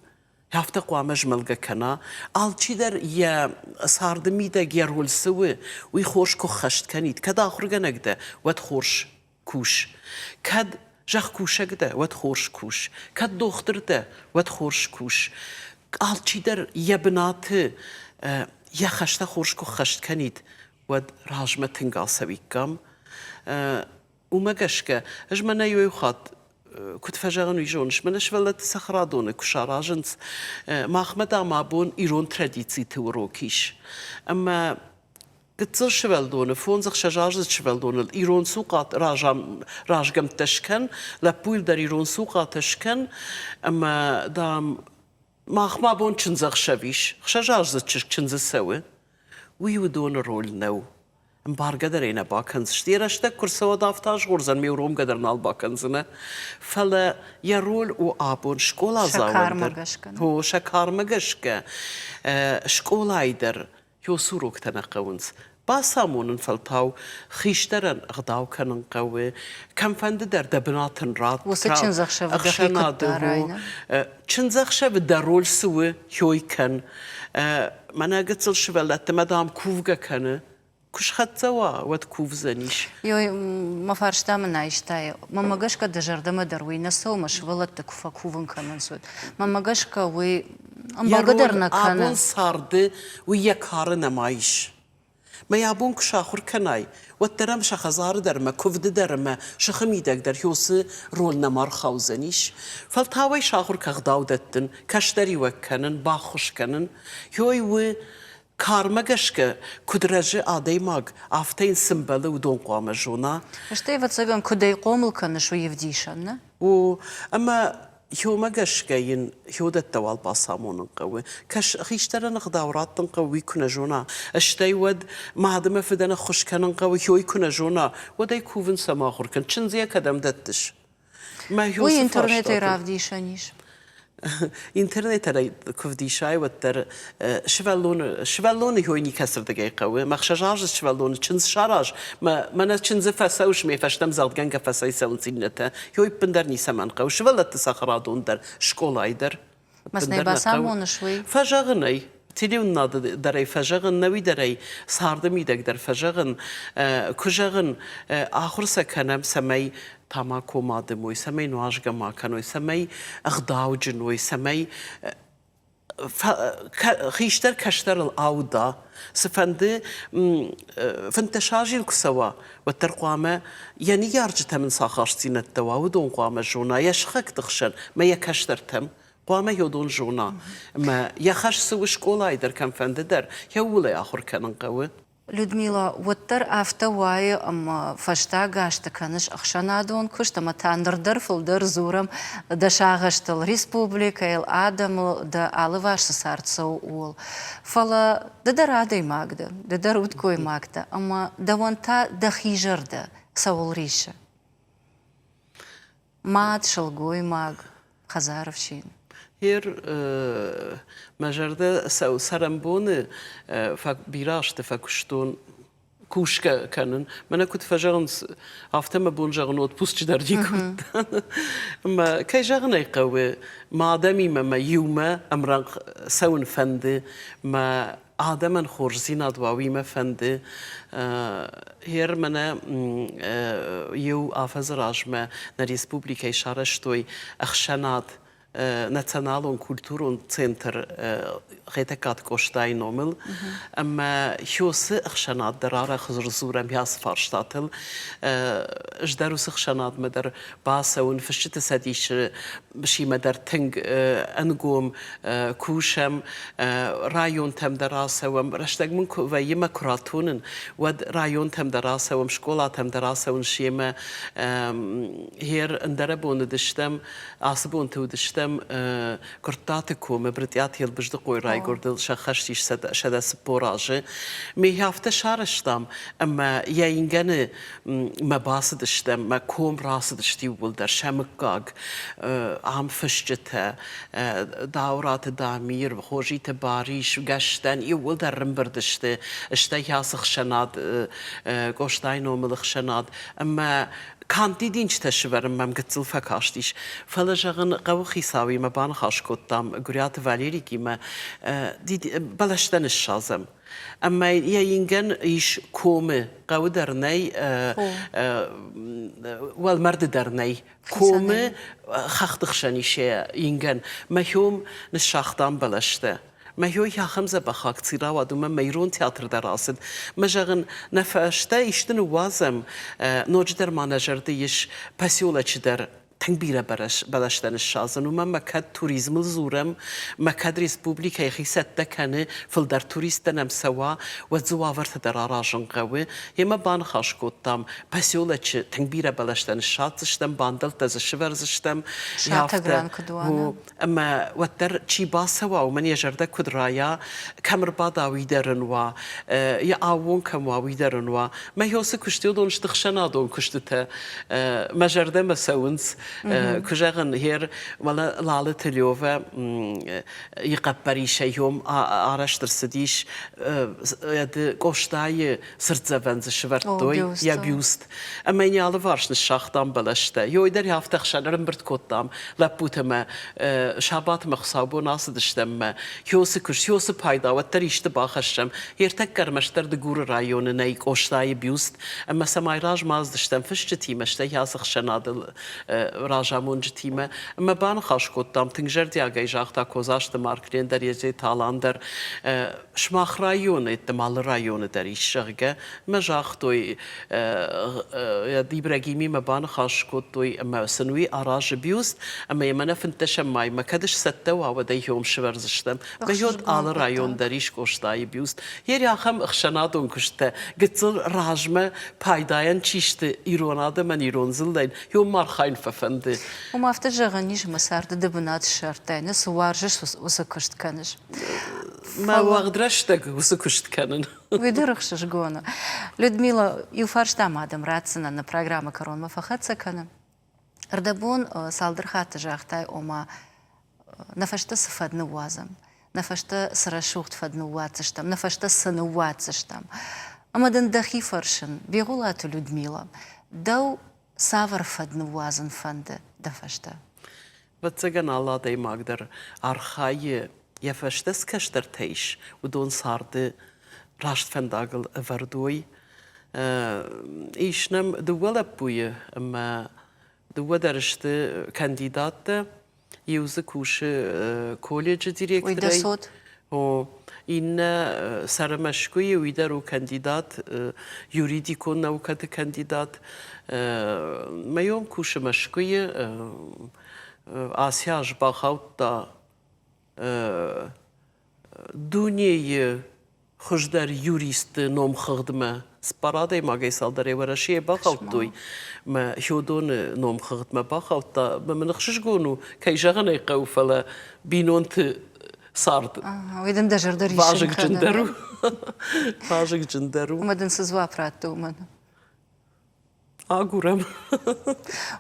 афтӕ хъуамӕ змӕлгӕ кӕна. Алчидӕр йӕ царды мидӕг йӕ роль цы у, уый хорз куы ххӕст кӕнид. Кӕд ахуыргӕнӕг дӕ, уӕд хорз кус. Кӕд зӕхкусӕг дӕ, уӕд хорз кус. Кӕд дохтыр дӕ, уӕд хорз кус. Алчидӕр йӕ бынаты йӕ хӕстӕ хорз куы ххӕст кӕнид, уӕд размӕ тынг ацӕуиккам. Уымӕ гӕсгӕ ӕз мӕнӕ иу хатт куыд фӕзӕгъын, уый зоныс, мӕнӕ сывӕллӕтты цӕхӕрадоны куы саразынц, махмӕ, дам, абон ирон традициты урок ис. Ӕмӕ гыццыл сывӕллоны, фондз-ӕхсӕзаздзыд сывӕллоныл ирон цухъат разгӕмттӕ скӕн, лӕппуйыл дӕр ирон цухъатӕ скӕн, ӕмӕ, дам, махмӕ абон чындзӕхсӕв ис, ӕхсӕзаздзыд чызг чындзы цӕуы. Уый уыдоны роль нӕу. Ӕмбаргӕ дӕр ӕй нӕ бакӕндзысты. Йӕ рӕстӕг куы рцӕуӕд, афтӕ азгъордзӕн, ме уромгӕ дӕр нал бакӕндзынӕ. Фӕлӕ йӕ роль у абон скъоладзауӕн дӕр. О, сӕ кармӕ гӕсгӕ скъолайы дӕр Ёс уроктӕ нӕ хъӕуынц. Бацамонын фӕлтау хистӕрӕн ӕгъдау кӕнын хъӕуы, кӕмфӕнды дӕр дӕ бынат ын ратт. Уыцы чындзӕхсӕвы дӕхи куыд дарай, нӕ? Чындзӕхсӕвы дӕ роль цы у, хёй кӕн. Мӕнӕ гыццыл сывӕллӕтты мӕ, дам, кувгӕ кӕны. Куы схӕццӕ уа, уӕд кувдзӕнис. Ёй, мӕ фарста мын айстай. Мӕнмӕ гӕсгӕ дӕ зӕрдӕмӕ дӕр уый нӕ цӕуы, мӕ сывӕллӕтты куы фӕкувын кӕнынц, уӕд. Мӕнмӕ гӕсгӕ уый ӕмбӕлгӕ дӕр нӕ кӕны. Абон царды уый йӕ кары нӕма ис. Мӕ абон куы сахуыр кӕнай, уӕддӕр ӕм сӕ хӕдзары дӕр ӕмӕ куывды дӕр ӕмӕ сыхы мидӕг дӕр хёсы роль нӕма рхаудзӕнис. Фӕлтау ӕй сахуыр кӕ ӕгъдау дӕттын, кӕстӕриуӕг кӕнын, баххуыс кӕнын. Хёй у кармӕ гӕсгӕ куыд рӕзы адӕймаг, афтӕ йын цы мбӕлы, уыдон хъуамӕ зона. Стӕй, ӕвӕццӕгӕн, куыд ӕй хъомыл кӕныс, уый ӕвдисӕн, нӕ? О, ӕмӕ Хёмӕ гӕсгӕ йын хёдӕттӕ уал бацамонын хъӕуы. Кӕс, хистӕрӕн ӕгъдау раттын хъӕуы, уый куы нӕ зона. Стӕй уӕд мад ӕмӕ фыдӕн ӕххуыс кӕнын хъӕуы, хёй куы нӕ зона, уӕд ӕй кувын цӕмӕ ахуыр кӕн. Чындзы йӕ кӕдӕм дӕттыс? Мӕ хё Уый цы интернетӕй фарстатыл? равдисӕн ис. Интернетӕй куы вдисай, уӕддӕр сывӕллоны сывӕллоны хой никӕцырдыгӕй хъӕуы. Мӕ ӕхсӕзаздзыд сывӕллоны чындз сараз, мӕ мӕнӕ чындзы фӕцӕуыс, ме фӕстӕм дзагъдгӕнгӕ фӕцӕйцӕуынц иннӕтӕ. Хой ӕппындӕр ницӕмӕн хъӕуы. Сывӕллӕтты цӕхӕрадон дӕр, скъолайы дӕр. Мӕ бацамоныс уый? Фӕзӕгъын ӕй. Телеуынынады дӕр ӕй фӕзӕгъын, нӕуи дӕр ӕй царды мидӕг дӕр фӕзӕгъын. Куы зӕгъын, ахуыр сӕ кӕнӕм, цӕмӕй тамако ма дымой, цӕмӕй нуазгӕ ма кӕной, цӕмӕй ӕгъдауджын уой, цӕмӕй хистӕр кӕстӕрыл ауда, цыфӕнды 15 азы куы цӕуа, уӕддӕр хъуамӕ йӕ ныййарджытӕм ын цы ахастдзинӕдтӕ уа, уыдон хъуамӕ зона, йӕ сыхӕгты хсӕн мӕ йӕ кӕстӕртӕм хъуамӕ уыдон зона. Ӕмӕ йӕ хӕс цы у скъолайы дӕр, кӕмфӕнды дӕр, йӕ ууыл ӕй ахуыр кӕнын хъӕуы. Людмила, уӕддӕр афтӕ уайы, ӕмӕ фӕстаг азты кӕныс ӕхсӕнадон куыст ӕмӕ та ныр дӕр фылдӕр дзурӕм дӕ сагъӕстыл, республикӕйыл, адӕмыл, дӕ алыварс цы цард цӕуы, ууыл. Фӕлӕ ды дӕр адӕймаг дӕ, ды дӕр удгоймаг дӕ, ӕмӕ дӕуӕн та дӕхи зӕрдӕ цӕуыл риссы? Мад, сылгоймаг, хӕдзары фсин. Гьер мӕ зӕрдӕ цӕрӕнбоны бирӕ азты фӕкуыстон кусгӕ кӕнын. Мӕнӕ куыд фӕзӕгъынц, афтӕ мӕ бон зӕгъын отпусчы дӕр никуы уыдтӕн. Ӕмӕ, кӕй зӕгъын ӕй хъӕуы, мӕ адӕмимӕ мӕ иумӕ ӕмрӕнхъ цӕуын фӕнды, мӕ адӕмӕн хорздзинад уа, уый мӕ фӕнды. Гьер мӕнӕ иу афӕдзы размӕ нӕ республикӕйы сарӕзтой ӕхсӕнад националон культурон центр Хетӕгкаты Къостайы номыл. Ӕмӕ Хёсы ӕхсӕнад дӕр арӕх дзурӕм ацы фарстатыл. Ӕз дӕр уыцы ӕхсӕнадмӕ дӕр бацӕуын, фысджыты цӕдисы симӕ дӕр тынг ӕнгом кусӕм, районтӕм дӕр ацӕуӕм. Рӕстӕг мын куы вӕййы мӕ куы ратонын, уӕд районтӕм дӕр ацӕуӕм, скъолатӕм дӕр ацӕуын семӕ. Гьер ӕндӕрӕбон уыдыстӕм, ацы бонты уыдыстӕм Куырттаты комы Брытъиаты Елбыздыхъойы райгуырдыл сӕххӕст ис 140 азы. Ме афтӕ сарӕзтам, ӕмӕ йӕ ингӕны мӕ бацыдыстӕм, мӕ ком рацыдысты иууылдӕр, сӕ мыггаг, ам фысджытӕ, Дауыраты Дамир, Хозиты Барис, Гӕстӕн иууылдӕр ӕрӕмбырд сты, стӕй ацы хсӕнад, Къостайы номыл ӕхсӕнад, ӕмӕ канд дидинджытӕ сывӕрын мӕм гыццыл фӕкастис, фӕлӕ, зӕгъын, хъӕуыхицауимӕ баныхас кодтам, Гуыриаты Валерикимӕ, бӕлӕстӕ ныссадзӕм. Ӕмӕ йӕ ингӕн ис комы, хъӕуы дӕр нӕй, уӕлмӕрды дӕр нӕй. Комы хӕхты хсӕн ис йӕ ингӕн. Мӕхиом ныссагътам бӕлӕстӕ. Мӕхиой ахӕм дзӕбӕх акци рауад, уымӕ мӕ ирон театр дӕр ацыд. Мӕ зӕгъын, нӕ фӕстӕ исты ныууадзӕм, ноджыдӕр ма нӕ зӕрды ис поселочы дӕр тынг бирӕ бӕлӕстӕ ныссадзын, уымӕн мӕ кӕд туризмыл дзурӕм, мӕ кӕд республикӕ йӕхи цӕттӕ кӕны, фылдӕр туристтӕ нӕм цӕуа, уӕд дзы уавӕртӕ дӕр аразын хъӕуы. Йемӕ баныхас кодтам, поселочы тынг бирӕ бӕлӕстӕ ныссадздзыстӕм, бандӕлттӕ дзы сывӕрдзыстӕм. Сатӕг ран куыд уа, Ӕмӕ уӕддӕр чи бацӕуа, уымӕн йӕ зӕрдӕ куыд райа, кӕм ӕрбада, уый дӕр ын уа, йӕ аууон кӕм уа, уый дӕр ын уа. Мӕ хёсы куысты уыдон сты хсӕнадон куыстытӕ, мӕ зӕрдӕмӕ цӕуынц. Куы зӕгъын, гьер уӕлӕ Лалыты Лёвӕ йы хъӕппӕрисӕй йом арӕзт ӕрцыдис Къостайы цыртдзӕвӕн дзы сывӕрдтой йӕ бюст. Ӕмӕ йын йӕ алыварс ныссагътам бӕлӕстӕ. Ёй дӕр афтӕ хсӕн ӕрӕмбырд кодтам лӕппутӕ мӕ сабатмӕ хуыцаубон ацыдыстӕм мӕ хёсы куыст, хёсы пайда уӕддӕр исты бахӕссӕм. Ӕртӕккӕ ӕрмӕстдӕр Дыгуры районы нӕй Къостайы бюст, ӕмӕ цӕмӕй размӕ ацыдыстӕм фысджытимӕ, стӕй ацы хсӕнадыл. разамонджытимӕ ӕмӕ баныхас кодтам, тынг зӕрдиагӕй загъта Козасты Марклен дӕр, Езеты Алан дӕр, сымах районы, ӕддӕм алы районы дӕр ис, зӕгъгӕ, ӕмӕ загътой, Ибрагимимӕ баныхас кодтой ӕмӕ сын уый аразы бюст, ӕмӕ йӕ мӕнӕ фынддӕсӕм маймӕ кӕд сцӕттӕ уа, уӕд ӕй хиом сывӕрдзыстӕм. Мӕ алы район дӕр ис Къостайы бюст. Йе ахӕм ӕхсӕнадон куысттӕ гыццыл размӕ пайдайӕн чи сты ирон адӕмӕн, ирон дзыллӕйӕн, уым архайын фӕфӕнды. Уым афтӕ зӕгъӕн ис, ӕмӕ царды ды бынат ссардтай, нӕ цы уарзыс, уыцы куыст кӕныс. Мӕ уӕгъд рӕстӕг уыцы куыст кӕнын. Уый дӕр ӕхсызгон у. Людмила, иу фарста ма дӕм ратдзынӕн, нӕ программӕ кӕронмӕ фӕхӕццӕ кӕны. Ӕрдӕбон цалдӕр хатты загътай, ома нӕ фӕстӕ цы фӕд ныууадзӕм, нӕ фӕстӕ цы рӕсугъд фӕд ныууадздзыстӕм, нӕ фӕстӕ цы ныууадздзыстӕм. Ӕмӕ дын дӕхи фӕрсын, Бегъуылаты Людмила, дӕу цавӕр фӕд ныууадзын фӕнды дӕ фӕстӕ? Ӕвӕццӕгӕн, алы адӕймаг дӕр архайы, йӕ фӕстӕ цы кӕстӕртӕ ис, уыдон царды раст фӕндагыл ӕвӕрд уой. Ис нӕм дыууӕ лӕппуйы ӕмӕ дыууӕ дӕр сты кандидаттӕ. Иу дзы кусы колледжы директорӕй. Уый дӕ цот? О, иннӕ цӕры Мӕскуыйы, уый дӕр у кандидат, юридикон наукӕты кандидат. Мӕйон кусы Мӕскуыйы. Ацы аз бахаудта дунейы хуыздӕр юристты номхыгъдмӕ. Цыппар адӕймагӕй цалдӕрӕй Уӕрӕсейы бахаудтой. Мӕ Хёдоны номхыгъдмӕ бахаудта. Мӕ мын ӕхсызгон у, кӕй зӕгъын ӕй хъӕуы, фӕлӕ бинонты цард Уый дын дӕ зӕрдӕ риссын кӕны. Вазыгджындӕр у. Вазыгджындӕр у. Ӕмӕ дын цы дзуапп радты уымӕн? Агурӕм.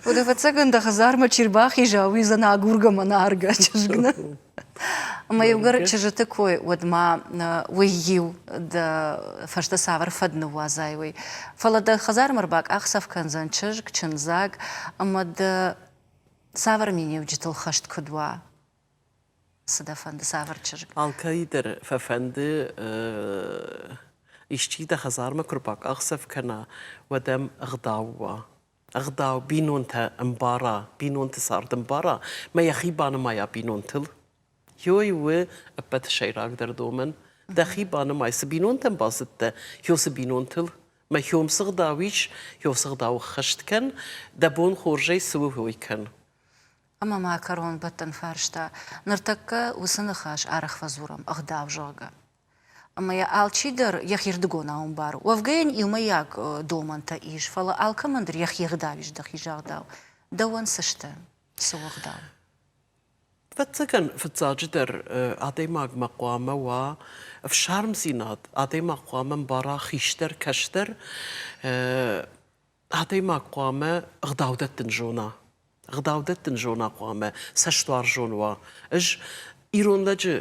Уӕд ӕвӕццӕгӕн дӕ хӕдзармӕ чи рбахиза, уый дзы агургӕ мӕ аргӕ чызг нӕ. Ӕмӕ иугӕр чызджыты кой, уӕд ма уый иу дӕ фӕстӕ цавӕр фӕд ныууадзай, уый. Фӕлӕ дӕ хӕдзармӕ ӕрбакъахдзӕф кӕндзӕн чызг, чындзаг, ӕмӕ дӕ цавӕр миниуджытыл хӕст куыд уа, Цы дӕ фӕнды, цавӕр чызг? Алкӕй дӕр фӕфӕнды, исчи дӕ хӕдзармӕ куы рбакъахдзӕф кӕна, уӕд ӕм ӕгъдау уа. Ӕгъдау бинонтӕ ӕмбара, бинонты цард ӕмбара, мӕ йӕхи банымайа бинонтыл. Ёй у ӕппӕты сӕйрагдӕр домӕн. Дӕхи банымай, цы бинонтӕм бацыдтӕ, ё цы бинонтыл. Мӕ хём цы гъдау ис, ё цы гъдау ӕххӕст кӕн, дӕ бон хорзӕй цы у, уый кӕн. Ӕмӕ ма кӕронбӕттӕн фарста. Ныртӕккӕ уыцы ныхас арӕх фӕдзурӕм, ӕгъдау, зӕгъгӕ. Ӕмӕ йӕ алчидӕр йӕхирдыгонау ӕмбары. Уӕвгӕ йын иумӕйаг домӕнтӕ ис, фӕлӕ алкӕмӕн дӕр йӕхи ӕгъдау ис, дӕхи загъдау. Дӕуӕн цы сты, цы у ӕгъдау? Ӕвӕццӕгӕн, фыццаджыдӕр адӕймагмӕ хъуамӕ уа ӕфсармдзинад, адӕймаг хъуамӕ ӕмбара хистӕр, кӕстӕр. Адӕймаг хъуамӕ ӕгъдау дӕттын зона. Ӕгъдау дӕттын зона хъуамӕ, цӕстуарзон уа. Ӕз ирон лӕджы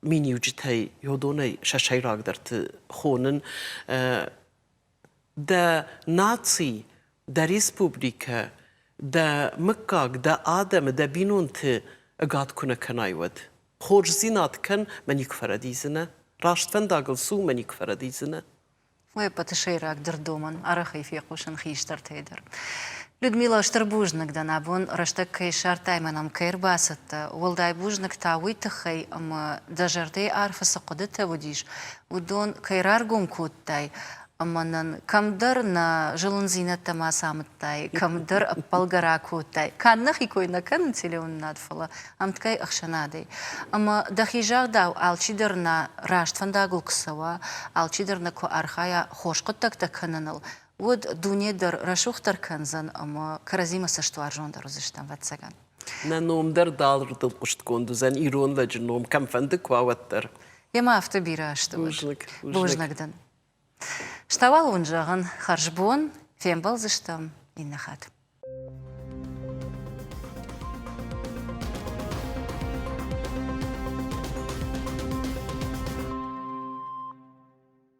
миниуджытӕй, уыдонӕй сӕ сӕйрагдӕрты хонын дӕ наци, дӕ республикӕ, дӕ мыггаг, дӕ адӕмы, дӕ бинонты ӕгад куы нӕ кӕнай, уӕд. Хорздзинад кӕн, мӕ никуы фӕрӕдидзынӕ. Раст фӕндагыл цу, мӕ никуы фӕрӕдидзынӕ. Уый ӕппӕты сӕйрагдӕр домӕн арӕхӕй фехъусын хистӕртӕй дӕр. Людмила, стыр бузныг дӕн, абон рӕстӕг кӕй ссардтай мӕ нӕм кӕй ӕрбацыдтӕ. Уӕлдай бузныг та уый тыххӕй, ӕмӕ дӕ зӕрдӕйы арфы цы хъуыдытӕ уыдис, уыдон кӕй раргом кодтай ӕмӕ нын кӕмдӕр нӕ зылындзинӕдтӕ ма ацамыдтай, кӕмдӕр ӕппӕлгӕ ракодтай. Канд нӕхи кой нӕ кӕнын телеуынынад, фӕлӕ ӕмткӕй ӕхсӕнадӕй. Ӕмӕ дӕхи загъдау, алчидӕр нӕ раст фӕндагыл куы цӕуа, алчидӕр нӕ куы архайа хорз хъуыддӕгтӕ кӕныныл, уӕд дуне дӕр рӕсугъддӕр кӕндзӕн ӕмӕ кӕрӕдзимӕ цӕстуарзондӕр уыдзыстӕм, ӕвӕццӕгӕн. Нӕ ном дӕр дардыл хъуыстгонд уыдзӕн, ирон лӕджы ном кӕмфӕнды куы уа, уӕддӕр. Йемӕ афтӕ бирӕ азты уыд. Бузныг. Бузныг дын. Стауал уын зӕгъын, хӕрзбон, фембӕлдзыстӕм иннӕ хатт.